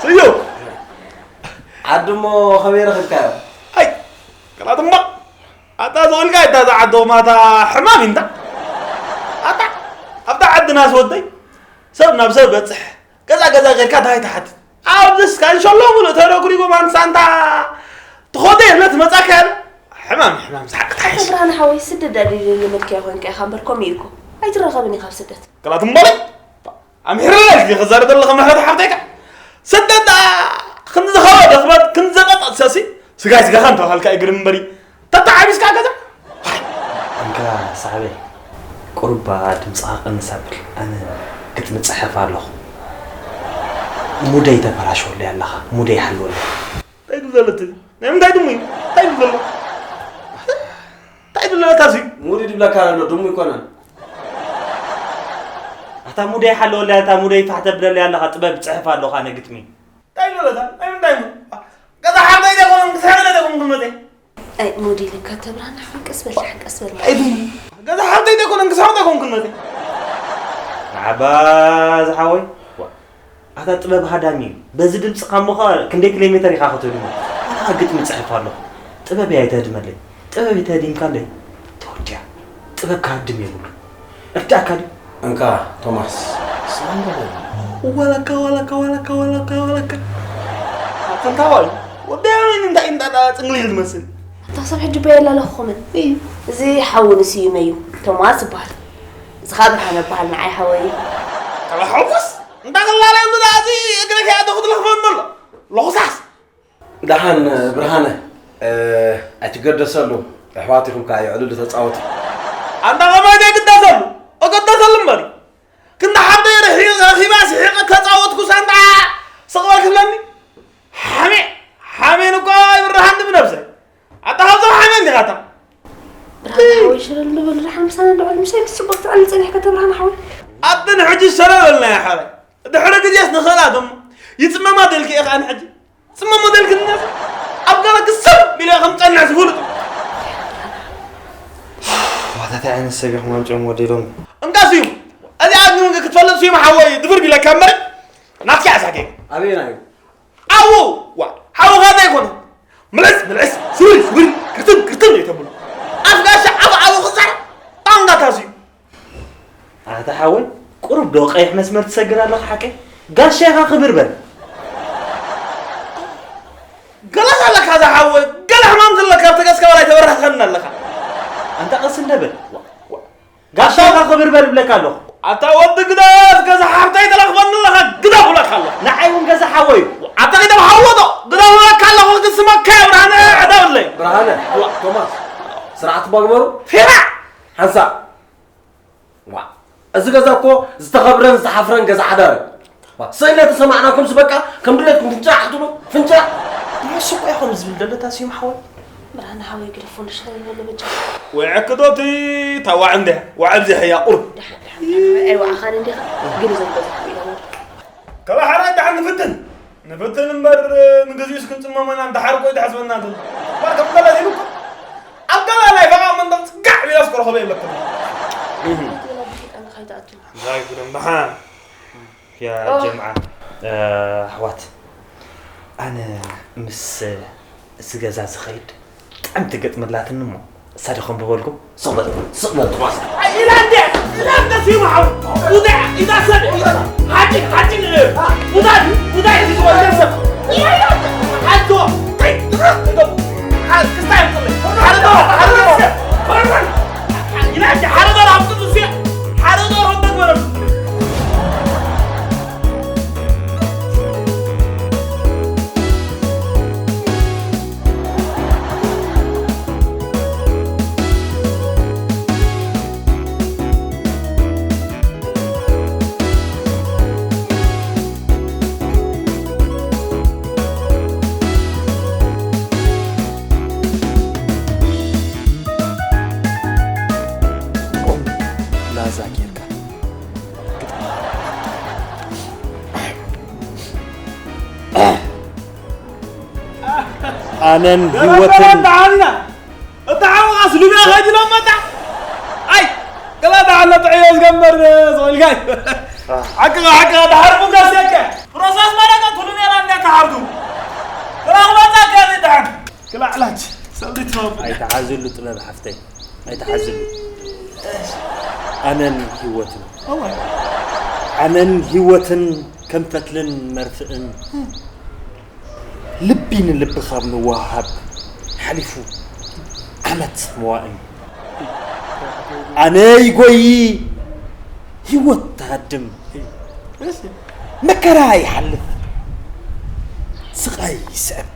ስዩ። ዓዲ እሞ ከመይ ረኺብካዮ? ኣይ፣ ቅላት እምባ። ኣታ ዝቕልካ እታ ዝዓዶ ማታ ሕማም እንታ። ኣታ፣ ኣብታ ዓድናስ ወደይ፣ ሰብ ናብ ሰብ በጽሕ። ገዛ ገዛ ጌርካ እንታይ ትሓትት? ኣብዚ እስካ እንሸሎ ሙሉእ ተረጉሪጎም ኣንሳ እንታ ትኾደ የለ ትመጻካ ያለ። ሕማም፣ ሕማም ዝሓቅ ታይሽ። ብርሃነ ሓወይ፣ ስደት ዳዲ ልምድካ ይኾንካ ኢኻ እምበር፣ ከምኡ ኢልኩ ኣይትረኸብን ኢኻ ኣብ ስደት። ቅላት እምባለይ። ኣምሒርለይ ክዛረብ ዘለኹ ምሕረት ሓፍተይካ። ስደት ደኣ ክንዲ ዝኸበደ ክበት ክንዲ ዘቐጠጥ ሰሲ ስጋይ ስጋኻ እንተባሃልካ እግሪ እምበሪ ተተዓቢስካ ገዛ። እንካ ሳሕበይ፣ ቁሩብ ድምፅኻ ቀንስ ኣብል። ኣነ ግጥሚ ጽሕፍ ኣለኹ። ሙደይ ተበላሽወለይ ኣለኻ። ሙደይ ሓልወለይ። እንታይ ትብል ዘሎ እቲ? ናይ ምንታይ ድሙ እዩ? እንታይ ትብል ዘሎ? እንታይ ትብል ኣለካ እዚ? ሙዲ ድብለካ ኣሎ፣ ድሙ ይኮነን። ኣታ ሙደይ ሓለወለይ፣ ኣታ ሙደይ ፋሕ ተብለለይ ኣለኻ፣ ጥበብ ጽሕፍ ኣለኹ ኣነ ግጥሚ። እንታይ ትብል ኣለካ? ናይ ምንታይ ድሙ? ገዛ ሓብተይ ደኮን ክሳብ ደኮን ክንመጤ። ኣይ፣ ሙዲ ልካ ተብራና፣ ቀስ በል፣ ቀስ በል። እንታይ ድሙ? ገዛ ሓብተይ ደኮን ክሳብ ደኮን ክንመጤ። መርሓባ ዝሓወይ። ዋ፣ ኣታ ጥበብ ሃዳሚ እዩ። በዚ ድምፅኻ እሞ ኸ ክንደይ ኪሎ ሜተር ኢኻ ክትህድሞ? ኣታ ግጥሚ ጽሕፍ ኣለኹ። ጥበብ እያ ኣይተህድመለይ። ጥበብ ተህዲምካለይ ተወዲያ። ጥበብ ክሃድም የብሉ። እርዳእካ ድዩ? እንካ ቶማስ፣ ሰላም በለኒ። ዋላካ፣ ዋላካ፣ ዋላካ፣ ዋላካ፣ ዋላካ። ኣታ እንታይ ዋሉ? ወዲ ኣበይ እንታይ እንዳ ጽንግሊል ዝመስል? ኣታ ክሳብ ሕጂ እባ የላለኹኹምን። እይ። እዚ ሓው ንስዩመ እዩ። ቶማስ ይበሃል። እዚ ኸኣ ብርሃነ ይበሃል፣ ንዓይ ሓወይ እዩ። ካላ ሓውኮስ፣ እንዳ ክላለ እንዳ እዚ እግረካ ያደኹ ትለኽፈን ኣሎ። ሎኽሳስ። ደሓን ብርሃነ፣ እ፣ ኣይትገደሰሉ። ኣሕዋት ኢኹም ከኣ የዕልሉ ተጻወቱ። ኣንታ ኸማይ ዘይግደሰሉ? እገደሰሉ እምበሪ። ክንዲ ሓብተይ ርሒ-፣ ረኺባ ስሒቐ ተጻወትኩ ሳንጣ ስቕ በል ክብለኒ? ሓሜ፣ ሓሜን እኮ ኣይብርሃኒ ብነብሰይ። ኣታ ካብዞም ሓሜን ዲኻ ኣታ? ብርሃነ ሓወይ ሽረል ንበል፣ ደሓን ምሳና እንዳ ዕሉ ምሳይ ምስ ጽቡቕ ትዕሊ ጸኒሕካ ተብርሃነ ሓወይ። ኣትን ሕጂ ሸረል በልና ያ ሓራይ። ድሕሪ ግዜስ ንኽእላቶም ይጽመማ ደልኪ ኢኻ ንሕጂ። ጽመማ ደልኪ ንነብሲ። ኣብ ገለ ክስብ ኢለ ከም ጸንሕ ዝፍሉጥ። ዋታታ ዓይነት ሰብ ኢኹም ኣምጺኦም ወዲሎም። እንካ ስዩም፣ እዚኣ ግን ክትፈልጥ ስዩም ሓወይ ድፍር ቢለካ እምበር ናትኪ ኣሳኪ። ኣበየና እዩ? ኣዉ፣ ዋ፣ ሓውኻ እንታይ ይኮነ? ምልዕስ፣ ምልዕስ፣ ስብር፣ ስብር፣ ክርትም፣ ክርትም እዩ ተብሉ። ኣፍ ጋሻ፣ ኣፍ ኣቡ ክዛር፣ ጣንጋ ታዝዩ። ኣታ ሓወይ፣ ቁሩብ ዶ ቀይሕ መስመር ትሰግር ኣለኻ ሓቀይ? ጋሻ ኢኻ ክብር በል። ገለ ዘለካ እዛ ሓወይ፣ ገለ ሕማም ዘለካ ኣብ ተገዝካ ዋላ ኣይተበራኸኸን ኣለኻ። ኣንታ ቀስ እንደ በል። ዋ፣ ዋ። ጋሻ ኢኻ ክብር በል እብለካ ኣለኹ። ኣታ ወዲ ግደፍ፣ ገዛ ሓብተይ ተለኽፈኒ ኣለኻ፣ ግደፍ እብለካ ኣለኹ። ንዓይ እውን ገዛ ሓወይ እዩ። ኣታ ግደፍ ሓወዶ፣ ግደፍ እብለካ ኣለኹ፣ ግን ስመካ እያ ብርሃነ ዕደብለይ። ብርሃነ፣ ዋ። ቶማስ፣ ስርዓት እባ ግበሩ። ፊራ! ሓንሳእ። ዋ፣ እዚ ገዛ እኮ ዝተኸብረን ዝተሓፍረን ገዛ ሓዳር እዩ። ዋ፣ ስእሊ ተሰማዕናኩምስ በቃ ከም ድሌትኩም ፍንጫዕ ክትብሉ፣ ፍንጫዕ። ንሱ እኮ እዩ ከምዚ ዝብል ዘሎ፣ እታ ስዩም ሓወይ። ብርሃነ ሓወይ፣ ግደፎ፣ ንሽረል በሎ በጃ። ወይ ዕክቶቲ ታዋዕ እንደ፣ ዋዕ ኣብዚ ሕያ ቁሩብ። ደሓን፣ ደሓን፣ ደሓን፣ ኣይወዓኻን እንዲኻ፣ ግን እዞም ገዛ ሓወይ ኢሎም። ከባሕራ ደሓን ንፍትን። ንፍትን እምበር ንግዚኡስ ክንጽመሞ ኢና፣ እንተ ሓርቆ ይትሓስበና እንተ። እምበር ከም ገለ ኢሉ እኮ ኣብ ገለ ናይ ፈቓ መንደቕ ጽጋዕ ቢላስ ክረኸበ የብለክን። እህ። እንታይ ግደም ደሓን። ያ ኦ። ጀምዓ፣ እ፣ ኣሕዋት፣ ኣነ ምስ እዚ ገዛ ዝኸይድ ብጣዕሚ ትገጥመላትኒ እሞ፣ እሳ ዶ ከም በበልኩም? ስቕ በል፣ ስቕ በል፣ ቶማስ። ኣይ፣ ኢላ እንደ፣ ኢላ እንደ ሲማ ሓው። ውዳ፣ ኢዳ ሰብ፣ ኢዳ። ሓቂ፣ ሓቂ፣ ውዳ፣ ውዳ፣ ኢዳ ሰብ። ኢላ፣ ኢላ። ሓቶ፣ ተይ፣ ሓቶ። ሓ-፣ ክስታይ፣ ሓቶ፣ ሓቶ። ኢላ እንደ፣ ሓቶ፣ ሓቶ፣ ሓቶ፣ ሓቶ፣ ሓቶ፣ ኣነን ህይወትን ደሓንና። እታ ሓውኻ ስሉብያ ኸይድሎም መጣ። ኣይ፣ ገላ ደሓን ጥዕዮ ዝገበር ዝኸልካይ። ሓቅኻ፣ ሓቅኻ፣ ደሓር ምንጋስ የከ። ፕሮሰስ ማለት ኣትሉ ነራ እንዳ ተሓርዱ። ክላኽ መጣ ከዚ ደሓን። ክላዕላች፣ ሰብሪ ትረቡ። ኣይተሓዝሉ ጥበብ ሓፍተይ። ኣይተሓዝሉ። ኣነን ህይወትን። ኣዋይ። ኣነን ህይወትን ከም ፈትልን መርፍእን። ልቢ ንልቢ ካብ ምውሃሃብ ሓሊፉ ዓመት መዋእል። ኣነ ይጎዪ፣ ህይወት ትሃድም። መከራ ይሓልፍ፣ ስቓይ ይስዕብ።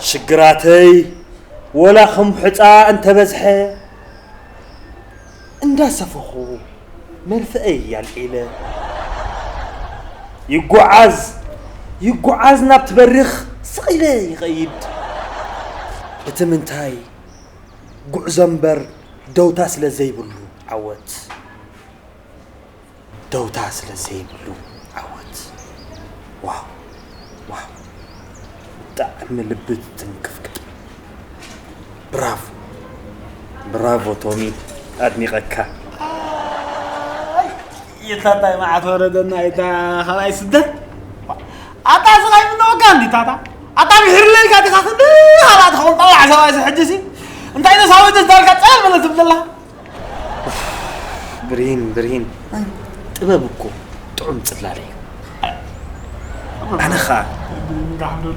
ሽግራተይ ወላ ከም ሑጻ እንተበዝሐ፣ እንዳሰፈኹ መርፍአይ ኣልዒለ። ይጓዓዝ፣ ይጓዓዝ ናብቲ በሪኽ ስቕ ኢለ ይኸይድ። እቲ ምንታይ፣ ጉዕዞ እምበር ደውታ ስለ ዘይብሉ ዓወት። ደውታ ስለ ዘይብሉ ዓወት። ዋው፣ ዋው። ብጣዕሚ ልቢ ትትንክፍ ግጥሚ። ብራቮ፣ ብራቮ ቶሚ፣ ኣድኒቐካ። ኣይ፣ ይታታይ መዓት ወረደና፣ ይታ ኻልኣይ ስደት። ኣታ ስቓይ ምነወካ እንዲ ታታ? ኣታ ምሒር ለልካ ዲኻ ክንዲ ኻልኣ ትኸውን ጠላዕ ሰብኣይ፣ እዚ ሕጂ ሲ እንታይ ነሳዊ ደስ ዳልካ ጸል በለ ትብል ዘላ? ብርሂን፣ ብርሂን፣ ጥበብ እኮ ጥዑም ጽላል እዩ። ኣነ ኸኣ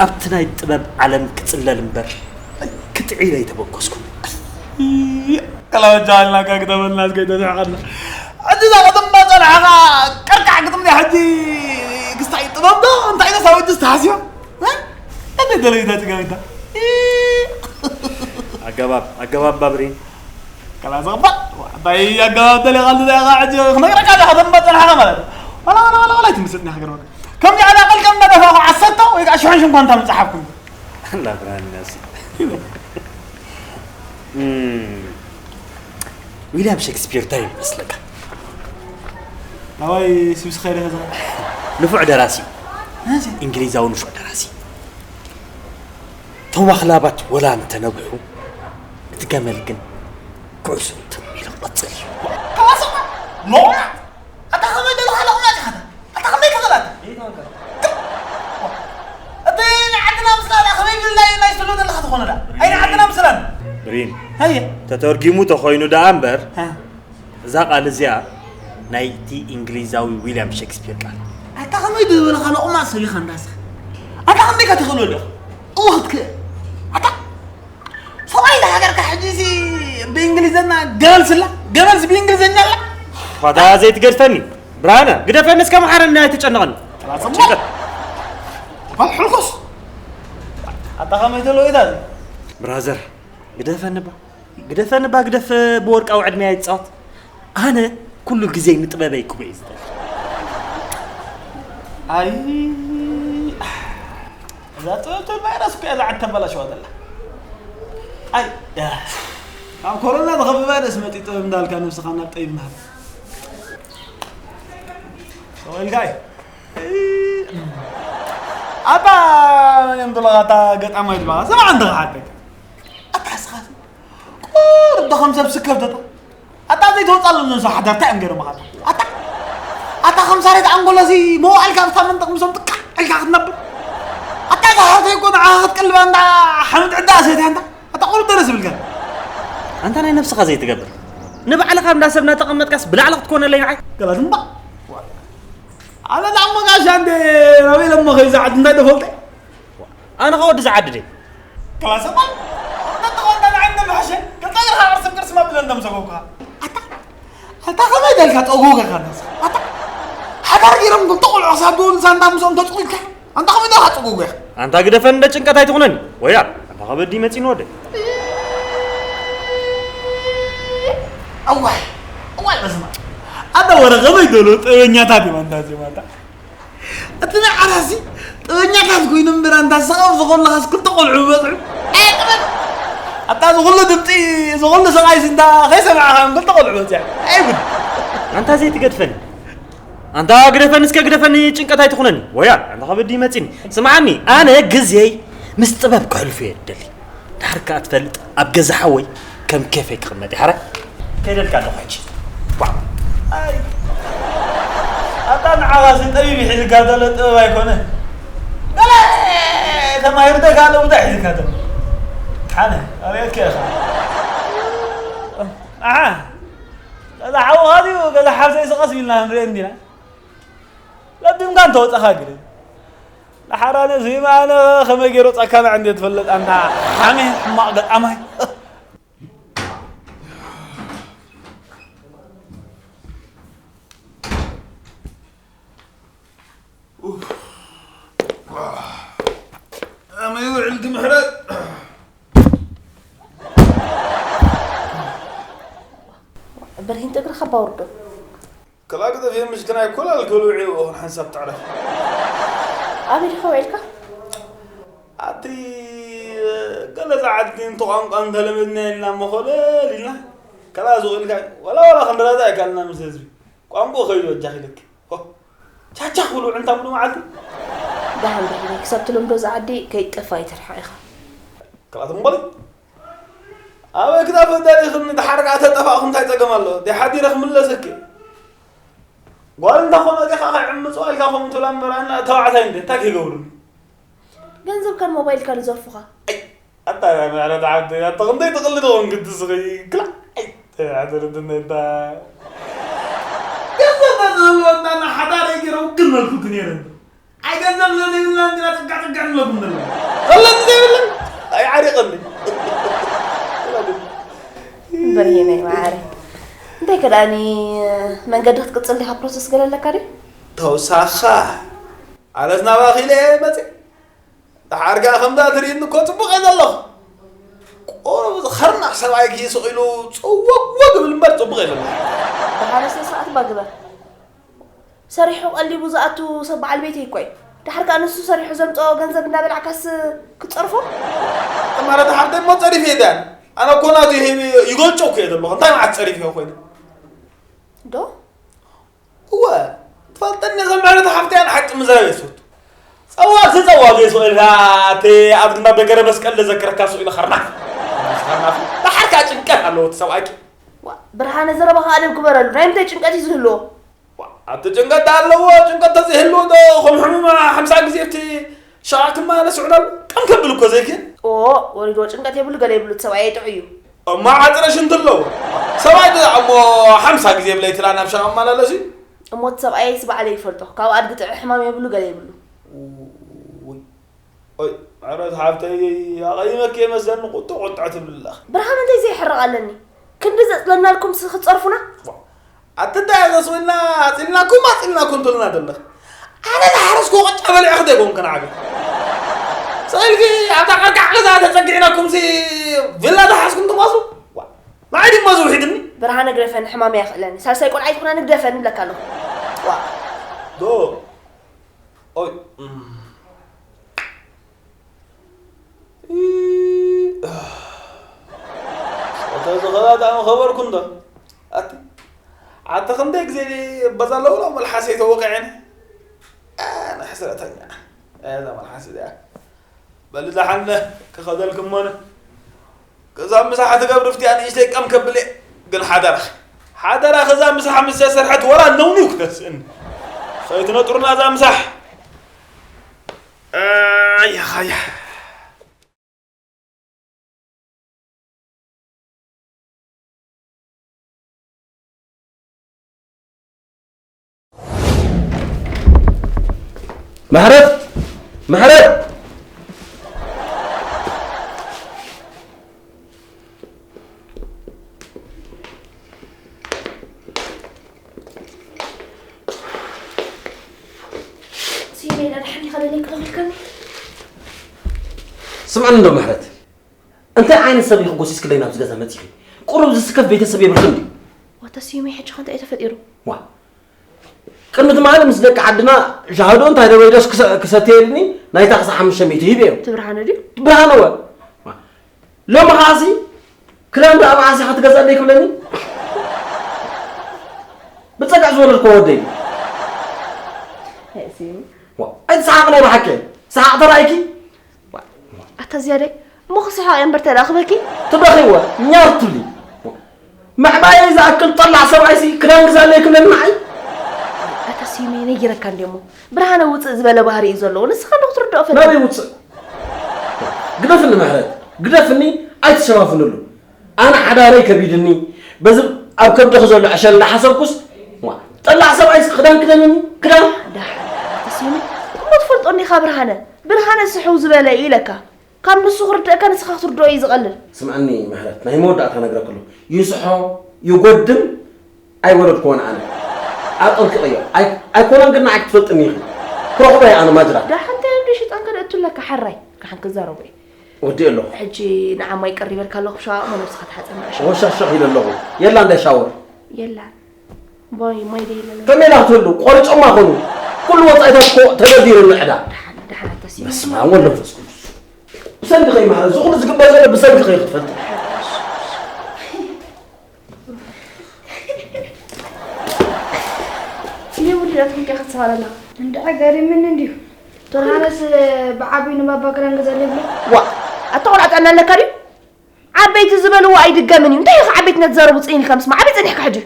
ኣብቲ ናይ ጥበብ ዓለም ክጽለል እምበር ክጥዒል ኣይተበገስኩን። ከላወጃ ኣልና ጋግዳ በልና ዝገይደ ዝሕቐና። ሕጂ እዛ ከተማ ጸንሓኻ ቀርቃሕ ግጥም ድያ ሕጂ ክስታይ ጥበብ ዶ እንታይ ነሳዊ ደስ ተሓስዮ? እንዴ ደለይታ ጽጋቢታ? ኣገባብ፣ ኣገባብ ባብሪን። ከላ ዘቕባል፣ እንታይ ኣገባብ ደሊኻ ልዛይኻ ሕጂ ክነግረካ ዶ ከተማ ጸንሓኻ ማለት እዩ። ዋላ፣ ዋላ፣ ዋላ፣ ዋላ ኣይትምስጥኒ ክገርመካ። ከምዚ ዕላቕል ከም መደፋኹ ዓሰርተ ወይ ከዓ ሽሕን ሽንኳን እታ ምጽሓፍኩም። ኣላ ብርሃን ናሲ። እም፣ ዊልያም ሸክስፒር እንታይ ይመስለካ? ኣባይ ስብስኻ ኢለ ከዛ። ንፉዕ ደራሲ። ናዚ? እንግሊዛዊ ንፉዕ ደራሲ። እቶም ኣኽላባት ወላ እንተነብሑ፣ እቲ ገመል ግን ኩዕሱ ትም ኢሉ ክቐጽል እዩ። ተዋሰኻ! ሎቕማጽ! ኣታ ከመይ ደለኻ ሎቕማጽ ኢኻ ኣታ? ኣታ ከመይ ትኽእል ኣታ? እቲ ናይ ዓድና ምስላ ደኣ ከመይ ቢልና እዩ ናይ ስሎ ዘለኻ ዝኾነ ደኣ? ኣይ ናይ ዓድና ምስላ። ብሪን፣ ሃየ። ተተርጊሙ ተኾይኑ ደኣ እምበር፣ ሃ። እዛ ቃል እዚኣ ናይቲ እንግሊዛዊ ዊልያም ሸክስፒር ቃል። ኣታ ከመይ ዝበልኻ ሎቕማጽ ሰብ ኢኻ እንዳስኻ? ኣታ ከመይ ኢኻ ትኽእሎ ኣለኻ? እወ ክትክእል። ኣታ ሰብኣይ ዝሃገርካ ሕጂ ሲ ብእንግሊዘኛ ገበል ስላ? ገበልስ ብእንግሊዘኛ ኣላ? ፋታ ዘይትገድፈኒ። ብርሃነ፣ ግደፈኒ እስከ መሓረኒ ኣይትጨነቐኒ። ጥራጽ ጭንቀት። ባል ሕልኩስ። ኣታ ከመይ ዘሎ ኢታ እዚ? ብራዘር፣ ግደፈኒ ባ። ግደፈኒ ባ፣ ግደፍ ብወርቃዊ ዕድመይ ኣይትጻወት። ኣነ ኩሉ ግዜ ንጥበበይ ክቡእ እየ ዝደሊ። ኣይ፣ እዛ ጥበብ ትብል ቫይረስ እኮ እያ ዝዓድ ተበላሽዋ ዘላ። ኣይ፣ ካብ ኮሮና ዝኸፍእ ቫይረስ መፂኡ ጥበብ እንዳልካ ነብስኻ ናብ ጠይብ ናሃብ። ሰው ኢልካ እዩ። ኣታ መን እዮም ትብለኻ? ኣታ ገጣማይ ትብለኻ? ስማዕ እንተ ክሓተካ። ኣታ ስኻ ቁሩብ ዶ ከም ሰብ ስከፍ ተታ? ኣታ ዘይትወጻሉ ነዞ ሓዳር እንታይ እዮም ገይሮምኻ? ኣታ፣ ኣታ ከም ሳሬት ኣንጎሎ እዚ መዋዕልካ ኣብታ መንጠቕ ምስኦም ጥቃዕ ኢልካ ክትነብር? ኣታ እዛ ሓፍተይ እኮ ንዓኻ ክትቀልባ እንዳ ሓመድ ዕዳ ሰትያ እንዳ ኣታ ቁሩብ ደረስ ይብልካ። ኣንታ ናይ ነብስኻ ዘይትገብር። ንባዕልኻ እንዳ ሰብ እናተቐመጥካስ ብላዕሊ ክትኮነለይ ንዓይ? ገላት እምባ። ኣነ ደኣ እሞ ጋሻ እንደ ናበይ ኢለ እሞ ከይዛ ዓዲ እንታይ ዶ ፈልጠ? ኣነ ኸ ወዲ ዝዓዲ ድየ? ክላሰ እኳ እንተተኾንካ ንዓይ እንደምሕሸ፣ ክልተ እግርኻ ቅርስም ቅርስም ኣቢለ እንደምሰጎግካ። ኣታ፣ ኣታ ከመይ ደልካ ጠጎገ ካናስ? ኣታ፣ ሓዳር ገይሮም ክልተ ቆልዑ ክሳብ ዝወልዱ ሳንታ ምስኦም ተጽጉግካ? ኣንታ ከመይ ደልካ ጠጎገ? ኣንታ ግደፈን እንደ ጭንቀት ኣይትኹነኒ። ወያ፣ ኣንታ ከበዲ መጺኒ ወደ። ኣዋይ፣ ኣዋይ በስመ ኣብ። ኣታ ወረ ከመይ ደሎ ጥበበኛታት እዮም ኣንታ እዚኦም ኣንታ። እቲ ናይ ዓራሲ ጥበኛታት ኮይኑ እምበር ኣንታ ስቓብ ዝኾለኻስ ክልተ ቆልዑ በጽሑ። ኣይ ጥበብ። ኣታ ዝኹሉ ድምጺ፣ ዝኹሉ ስቓይ ስንታ ከይሰማዕኻ ክልተ ቆልዑ በጽሑ። ኣይ ጉድ። ኣንታ ዘይትገድፈኒ። ኣንታ ግደፈኒ እስከ ግደፈኒ ጭንቀት ኣይትኹነኒ። ወያ፣ ኣንታ ከበዲ መጺኒ። ስምዓኒ፣ ኣነ ግዜይ ምስ ጥበብ ክሕልፉ እየ ዝደሊ። ድሓር ከኣ ትፈልጥ ኣብ ገዛ ሓወይ ከም ኬፈይ ክቕመጥ እየ። ሓራይ ከይደልካ ኣለኹ ሕጂ። ዋ። ኣይ። ኣታ ንዓኻሲ ጠቢብ ይሒዝካ ዘሎ ጥበብ ኣይኮነ። ገለ ተማሂሩ ደካ ኣሎ እንታይ ሒዝካ ዘሎ? ሓነ ኣርእየትካ ኢኻ። ኣሓ። ገዛ ሓውኻ ድዩ? ገዛ ሓብተይ ስቐስ ኢልና ንርኢ እንዲና። ለቢምካ እንተወጸኻ ግደ። ንሓራነ እዚ ማነ ከመይ ገይሩ ጸካና እንዴ ትፈልጥ ኣንታ ሓሜ ሕማቕ ገጣማይ። ከመይ ውዕልኪ ምሕረት? ብርሂን እግርኻ ባውርዶ። ክላግጠፍ የምሽ ክናይ ኮላል ከልውዒ ይኹን ሓንሳብ ትዕረፍ። ኣበይ ዲኻ ውዒልካ? ኣቲ ገለ ዛዓዲ እንተ ቋንቋ እንተለመድና ኢልና እሞ ኮለል ኢልና ከላ ዝኽእልካ ዋላ ዋላ ክንረዳእ ኣይካልና ምስ ህዝቢ ቋንቋ ከይዱ ወጃኺ ልክ ሆ ቻቻ ክብሉ ዕንታ ብሉ መዓልቲ ደሓን ብርሂነይ ክሳብ ትለምዶ ዝዓዲ ከይጠፋ ይተርሓ ኢኻ። ክላት እምበል ኣበይ ክጠፍእ ደሊኽኒ? ድሓር ከኣ ተጠፋእኹ እንታይ ጸገም ኣለዎ? ደይ ሓዲረ ክምለሰኪ። ጓል እንተ ኾነ ዲኻ ከይዕምጽዋ ኢልካ ከምኡ ትብላ እምበር ኣነ ተባዕታይ እንደ እንታይ ከይገብሩኒ? ገንዘብካን ሞባይልካን ይዘርፉኻ። ኣይ ኣታ ምሕረት ዓብዲ ኣታ ክንደይ ትቕልድ ኾንክ ትስኺ ክላ ኣይ ኣደረድነ እንታ ገንዘብ ተዝህልወና ሓዳረይ ገይረ ውግን መልኩ ክነይረ እንዶ። ኣይ ገንዘብ ዘይብልና እንዲና ጥጋ ጥጋ ንብለኩም ዘለና። ከለን ዘይብለን ኣይ ዓሪቕኒ። በርሄነይ መዓረይ እንታይ ከዳኒ መንገዲ ክትቅጽል ዲኻ ፕሮሰስ ገለ ኣለካ ድዩ? ተውሳኻ ኣነስ ናባኺ ኢለ እየ መፅእ። ደሓርጋ ከምዛ ትርእይኒ እኮ ፅቡቕ እየ ዘለኹ። ቁሩብ ዝኸርናዕ ሰብኣይኪ ስቕ ኢሉ ፅወግ ወግ ብል እምበር ፅቡቕ እየ ዘለኹ። ብሓደ ስነ ስርዓት እባ ግበር። ሰሪሑ ቀሊቡ ዝኣቱ ሰብ በዓል ቤተይ እኮ እዩ። ደሓር ከኣ ንሱ ሰሪሑ ዘምጽኦ ገንዘብ እንዳበላዕካስ ክትጸርፎ? ማለት ሓፍተይ እሞ ጸሪፈ እየ ዳን። ኣነ እኮ ናቱ ይሄ ይገልጾ እኮ እየ ዘለኹ። እንታይ መዓት ጸሪፈዮ ኮይነ? ዶ? እወ፣ ትፈልጠኒ እየ፣ ከም ዕለት ሓፍተይ ኣነ ሓቂ ምዝራብ እየ ዝፈቱ። ጸዋግሲ ጸዋግሲ ኢልካ እቲ ኣብ ግንባር በገረ መስቀል ዘዘከረካ ስቕ ኢሉ ኸርናፍ። ኸርናፍ። ደሓር ከኣ ጭንቀት ኣለዎ እቲ ሰብኣይኪ። ዋ፣ ብርሃነ ዘረባኻ ኣደብ ግበረሉ። ናይ ምንታይ ጭንቀት እዩ ዝህልዎ? ዋ፣ ኣቲ ጭንቀት ኣለዎ፣ ጭንቀት ተዘይህልዎ ዶ ከም ሕሙም ሓምሳ ግዜ ኣብቲ ሸቓ ክመላለስ ይውዕል ኣሎ? ቀም ከብል እኮ ዘይክእል። ኦ፣ ወሪድዎ ጭንቀት የብሉ ገለ የብሉ፣ እቲ ሰብኣይ ጥዑይ እዩ። እሞ ዓፅረ ሽንቲ ኣለዎ። ሰብኣይ ዶ እሞ ሓምሳ ግዜ ብለይቲ ላ ናብ ሸቓ ክመላለስ እዩ? እሞ እቲ ሰብኣይስ ባዕለይ ይፈልጦ፣ ካብ ኣድጊ ጥዑይ ሕማም የብሉ ገለ የብሉ። ውይ። ኦይ፣ ምሕረት ሓፍተይ፣ ኣቐይመኪ እየ መሰለኒ ቁጥዕ ቁጥዕ ትብሊ ኣለኺ። ብርሃን እንታይ ዘይሕርቕ ኣለኒ? ክንዲ ዘጽለናልኩም ስ-፣ ክትጸርፉና? ኣቲ እንታይ እየ ዘስዊልና፣ ኣጽልናኩም፣ ኣጽልናኩም ትብልና ዘለኺ። ኣነ ዝሓረስኩ ቅጫ በሊዐ ክደይ ኮንክን ዓቢ። ስቕ ኢልኪ ኣብታ ቀርቃዕ ገዛ ተጸጊዕናኩም ሲ ቪላ ዝሓዝኩም ትመስሉ። ዋ፣ ንዓይ ድማ ዝውሒድኒ። ብርሃነ ግደፈኒ፣ ሕማም እየ ክእለኒ። ሳልሳይ ቆልዓ ይትኹና ንግደፈኒ እብለካ ኣለኹ። ዋ። ዶ። ኦይ፣ እም። ኢ-፣ እ-፣ ጾተ ዝኸዳ ዳኣ ምኸበርኩ እንዶ። ኣቲ፣ ኣቲ ክንደይ ግዜ በዛ ለውላው መልሓሰይ ተወቂዐኒ። ኣነ ሕስረተኛ። እዛ መልሓስ እዚኣ። በሊ ደሓን ክኸደልክሞነ። ገዛ ምሳሕ ትገብሪ ፍትያ ንእሽተይ ቀም ከብል እየ። ግን ሓደራኺ፣ ሓደራኺ እዛ ምሳሕ ምስ ተሰርሐት ወላ ነውኒው ክተስእኒ። ከይትነጥሩና እዛ ምሳሕ። ኣያ፣ ኣያ። ምሕረት! ምሕረት! ስሜን ኣድሓኒ ከለለይ ክረኽልከኒ። ስምዕኒ እንዶ ምሕረት፣ እንታይ ዓይነት ሰብ ኢኺ ጎሲስክለይ ናብዚ ገዛ መጺኺ? ቁሩብ ዝስከፍ ቤተሰብ የብልክን ድዩ? ዋታ ስዩመይ፣ ሕጂ ኸ እንታይ እዩ ተፈጢሩ? ዋ፣ ቅድሚ ትማሊ ምስ ደቂ ዓድና ሻህዶ እንታይ ደበይዶስ ክሰ-፣ ክሰትየልኒ ናይታ ክሳዕ ሓሙሽተ ሚእቲ ሂበዮ። እቲ ብርሃነ ድዩ? ብርሃነ ወ። ዋ። ሎሚ ኸኣሲ ክዳን ደኣ መዓስ ኢኻ ትገዝኣለይ ክብለኒ? ብጸግዒ ዝወለድኩዎ ወደይ። ኣይ ስዩም። ዋ፣ ኣይትስሓቕ ናይ ብሓቂ። ሰሓቕ ተራእይኪ? ዋ። ተዝያደይ እሞ ክስሕቕ እየ እምበር ተዳኽበኪ። ትበኺ እወ ኛር ትብሊ። ምዕባየይ ዝኣክል ጠላዕ ሰብኣይሲ ክዳን ግዛለይ ክብለኒ ንዓይ። ኣታ ስዩመ ነጊረካ እንድየ እሞ ብርሃነ ውፅእ ዝበለ ባህሪ እዩ ዘለዎ ንስኻ እንዶ ክትርድኦ ፈትኒ። ናበይ ውፅእ? ግደፍኒ ምሕረት ግደፍኒ ኣይትሸፋፍንሉ። ኣነ ሓዳረይ ከቢድኒ በዚ ኣብ ከብድኺ ዘሎ ዕሸል እናሓሰብኩስ ዋ ጠላዕ ሰብኣይስ ክዳን ክደንኒ ክዳን። ዳሓን ዳሓን ኣታ ስዩመ እሞ ትፈልጦ እንዲኻ ብርሃነ ብርሃነ ስሕው ዝበለ እዩ ኢለካ። ካብ ንሱ ክርደእካ ንስኻ ክትርድኦ እዩ ዝቐልል። ስምዕኒ ምሕረት ናይ መወዳእታ ነግረክሉ ይስሖ ይጎድም ኣይወለድክዎን ኣነ ኣጠንቅቐዮ ኣይኮነን ግን ንዓይ ክትፈልጥኒ ኢኺ ክረኽቦ እየ ኣነ ማጅራት። ዳሓን እንታይ እምዲ ሽጣን ከደእቱ ኣለካ ሓራይ ካሓን ክዛረቦ እየ። ወዲእ ኣለኹ። ሕጂ ንዓማ ይቅር ይበልካ ኣለኹ ብሸዋ እሞ ነብስኻ ተሓፀብ ንዕሾ። ወሻሾሕ ኢለ ኣለኹ የላ እንዳይ ሻወር። የላን ቦይ ማይ ደይለለ። ከመይ ኢላ ክትህሉ ቆሪፆማ ኮኑ ኩሉ ወፃኢታት እኮ ተደርዲሩ ንዕዳ። ደሓን ደሓን ኣተሲ። በስመ ኣብ ወወልድ ወመንፈስ ቅዱስ ብሰንኪ ከይማረ እዚ ኩሉ ዝግበር ዘሎ ብሰንኪ ከይክፈል። እኔ ውድዳት ምንቀ ክትሰዋል ኣለኻ። እንድዐ ገሪምኒ እንዲሁ። ቶርሃነስ ብዓብዩ ንባባ ክዳን ገዛለይ ብሎ። ዋ ኣታ ቆልዓ ጥዕና ኣለካ ድዩ? ዓበይቲ ዝበልዎ ኣይድገምን እዩ። እንታይ ኢኻ ዓበይቲ እናተዛረቡ ፅኢን ኢልካ ምስማዕ? ኣበይ ፀኒሕካ ሕጂ?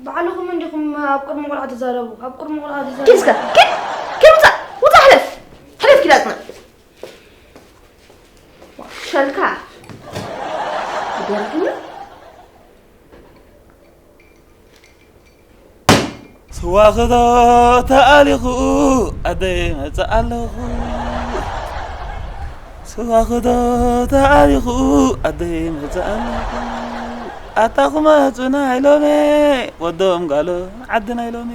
ባዕልኹም እንዲኹም ኣብ ቅድሚ ቆልዓ ትዛረቡ። ኣብ ቅድሚ ቆልዓ ትዛረቡ። ኪድ እስከ ኪድ ኪድ ውፃእ ውፃእ ሕለፍ ሕለፍ ኪድ ኣፅናዕ። ሸልካ ደርግና ስዋ ክዶ ተኣሊኹ ኣደይ መፅእ ኣለኹ ስዋ ክዶ ተኣሊኹ ኣደይ መፅእ ኣለኹ ኣታ ክመፁና ኢሎሜ ወዶም ጋሎ ዓድና ኢሎሜ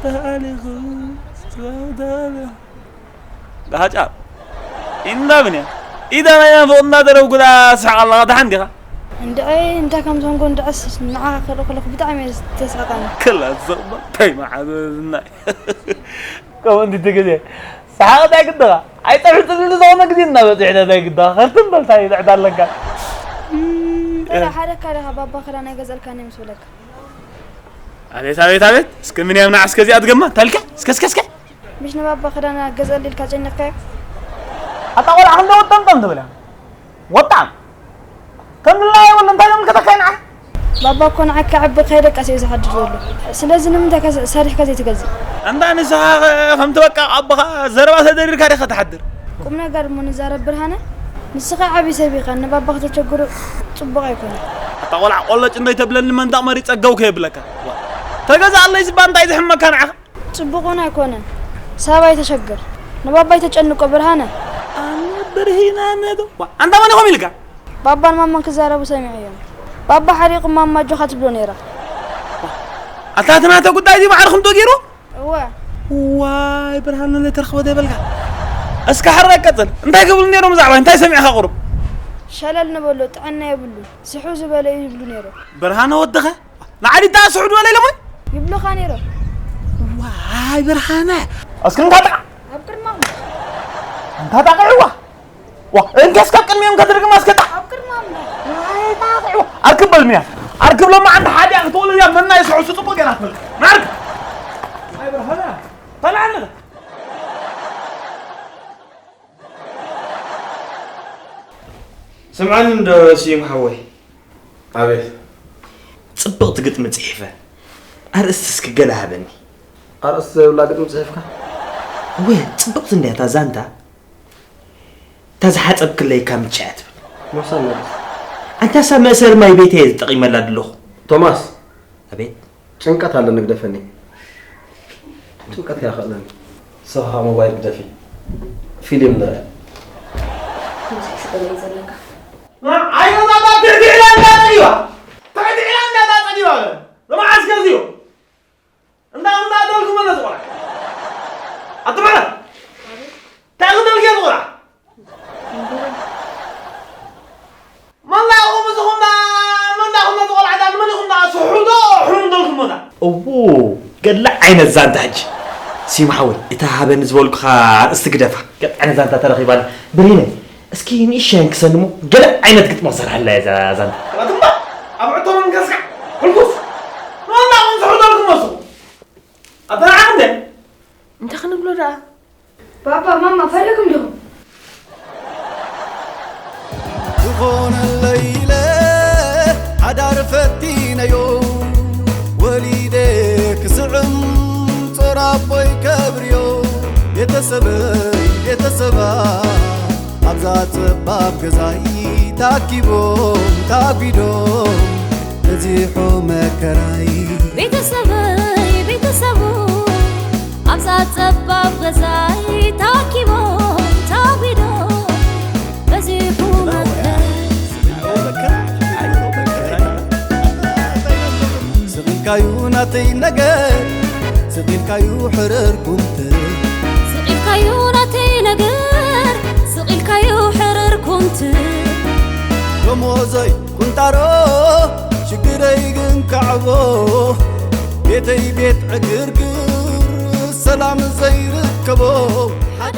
ተኣሊኹ ስዋ ክዶ ተኣሊኹ ጋሃጫ ኢንዳ ብንያ ኢዳ ናይ ናፍቕ እንዳደረብኩ ደኣ ስሕቕ ኣለኻ ደሓን ዲኻ? እንድዒ እንታይ ከም ዝኾንኩ እንድዕስ ንዓኻ ክርኢ ከለኹ ብጣዕሚ እየ ዝተስሕቐኒ። ክላ ዘቕባ እንታይ መዓበብና ከምኡ እንዲ እቲ ግዜ ሰሓቕ እንታይ ግድኻ ኣይጠፍእ ትብልሉ ዝኾነ ግዜ እናበፅሐ ኢና እንታይ ግድኻ ከርትም በል እንታይ ንዕዳ ኣለካ እንተ ሓደካ ዲኻ ባባ ክዳን ኣይገዘእልካን እየ ምስ በለካ ኣቤት ኣቤት ኣቤት እስከ ምን ያምና እስከ እዚኣ ትገማ ታልካ እስከ እስከ እስከ ምሽ ንባባ ክዳና ገዘሊ ኢልካ ጨኒቕካዮ? ኣታ ቆልዓ ክንደይ ወጠምጠም ትብል እያ? ወጣም! ከም ድላያ የብሉ እንታይ ኢሎም ልከተካ ንዓ? ባባ እኮ ንዓካ ዕቢ ከይደቀሰ እዩ ዝሓድር ዘሎ። ስለዚ ንምንታይ ከ ሰሪሕካ ዘይትገዝእ? ኣንታ ንስኻ ከ ከምቲ በቃ ኣቦኻ ዘረባ ተደሪርካ ዲኻ ትሓድር? ቁም ነገር እሞ ንዛረብ ብርሃነ። ንስኻ ዓቢ ሰብ ኢኻ ንባባ ከተቸግሮ ጽቡቕ ኣይኮነን። ኣታ ቆልዓ ቆለጭ እንዶ ይተብለኒ መንደቕ መሪጸ ገው ከየብለካ። ተገዛኣለይ ዝባ እንታይ ዝሕመካ ንዓኻ? ጽቡቕ እውን ኣይኮነን። ሰብ ኣይተሸግር። ንባባ ኣይተጨንቆ ብርሃነ። ኣነ ብርሂነ ነዶ። ኣንታ መን ኢኹም ኢልካ? ባባን ማማን ክዛረቡ ሰሚዐዮም። ባባ ሓሪቑ ማማ ኣጆኻ ትብሎ ነይራ። ኣታ እቲ ናተ ጉዳይ እዚ ባዕልኹም ትወጊሩ? እወ። ዋይ ብርሃነ ለተርኽቦ ዘይበልካ። እስከ ሓራይ ቀጽል። እንታይ ክብሉ ነይሮም ብዛዕባ እንታይ ሰሚዕኻ ቁሩብ? ሸለል ንበሎ ጥዕና የብሉ። ስሑ ዝበለ እዩ ይብሉ ነይሮም። ብርሃነ ወድኸ? ንዓዲ ደኣ ስዑድ በለ ኢሎሞ ይብሉኻ ነይሮም። ዋይ ብርሃነ እስኪ እንካ ጥቓ ኣብ ቅድሞም እንካ ጣቕዕዋ ዋ እንከስ ካብ ቅድሚኦም ከትርግማ እስከ ጣ ኣብ ቅድሞም ዋይ ጣቕዕዋ ኣርክብ በል ሚያ ኣርክብ ሎማ ዓንዲ ሓዲኣ ክትወልድ እያ መና ይስዑ ስፅቡቅ ገይራ ትፈልጥ ናርክ ዋይ ብርሃነ ተላዓለ ስምዓኒ እንዶ ስዩም ሓወይ ኣቤት። ጽብቕቲ ግጥሚ ጽሒፈ። ኣርእስቲ እስኪ ገለ ሃበኒ። ኣርእስቲ ዘይብላ ግጥሚ ጽሒፍካ? እወ፣ ጽብቕቲ እንድያ እታ ዛንታ። እታ ዝሓጸብክለይ እካ ምችያ ትብል። ሞሳ መለስ። ኣንታ እሳ መእሰሪ ማይ ቤት እየ ተጠቒመላ ዘለኹ። ቶማስ። ኣቤት። ጭንቀት ኣለኒ ግደፈኒ። ጭንቀት ከይኣኽእለኒ። ንስኻ ሞባይል ግደፊ። ፊሊም ንርእ። ብዙሕ ስእሊ እዩ ዘለካ። ዓይነታታ ትዕድዕላ እንዳጸዲዋ ትዕድዕላ እንዳጸዲዋ ለመዓስ ገዚኡ እንዳ እንዳ ደልኩ መለስ ቆራ ኣትመረ እንታይ ክደልክ እየ ዝቆራ መንዳ ኹም ዝኹምና መንዳ ኹም ዝቆልዓ ዳ ንመን ይኹምና ስሑዶ ሑም ደልኩ መዳ እዎ ገለ ዓይነት ዛንታ ሕጂ ሲማ ሓወይ እታ ሃበኒ ዝበልኩኻ ኣርእስቲ ግደፋ ገለ ዓይነት ዛንታ ተረኺባና ብሪነ እስኪ ንእሽተይ ኣንክሰኒ እሞ ገለ ዓይነት ግጥሚ ክሰርሓላ እየ እዛ ዛንታ። ኣትምባ ኣብ ዕትሮ እንከስካ ሕልኩስ ንወንዳ ቁንስሑ ዘልኩ መስኹ ኣበላዓ እንደ እንታይ ክንብሎ ደኣ? ባባ ማማ ፈሪሕኩም ዲኹም? ኾነለይ ኢለ ሓዳር ፈቲነዮ፣ ወሊደ ክስዕም ጾር ኣቦይ ከብርዮ። ቤተሰበይ ቤተሰባ ኣብዛ ጸባብ ገዛይ ታኪቦም ታጒዶም በዚሑ መከራይ። ቤተሰበይ ቤተሰቡ ኣብዛ ጸባብ ገዛይ ታኪቦም ታጒዶም በዚሑ መከራይ። ስቕ ኢልካዩ ናተይ ነገር፣ ስቕ ኢልካዩ ሕርር ኩምትር። ስቕ ኢልካዩ ናተይ ነገር፣ ስቕ ኢልካዩ ሕርር ኩምትር። ደሞዘይ ቁንጣሮ፣ ሽግረይ ግን ካዕቦ፣ ቤተይ ቤት ዕግርግር፣ ሰላም ዘይርከቦ። ሓደ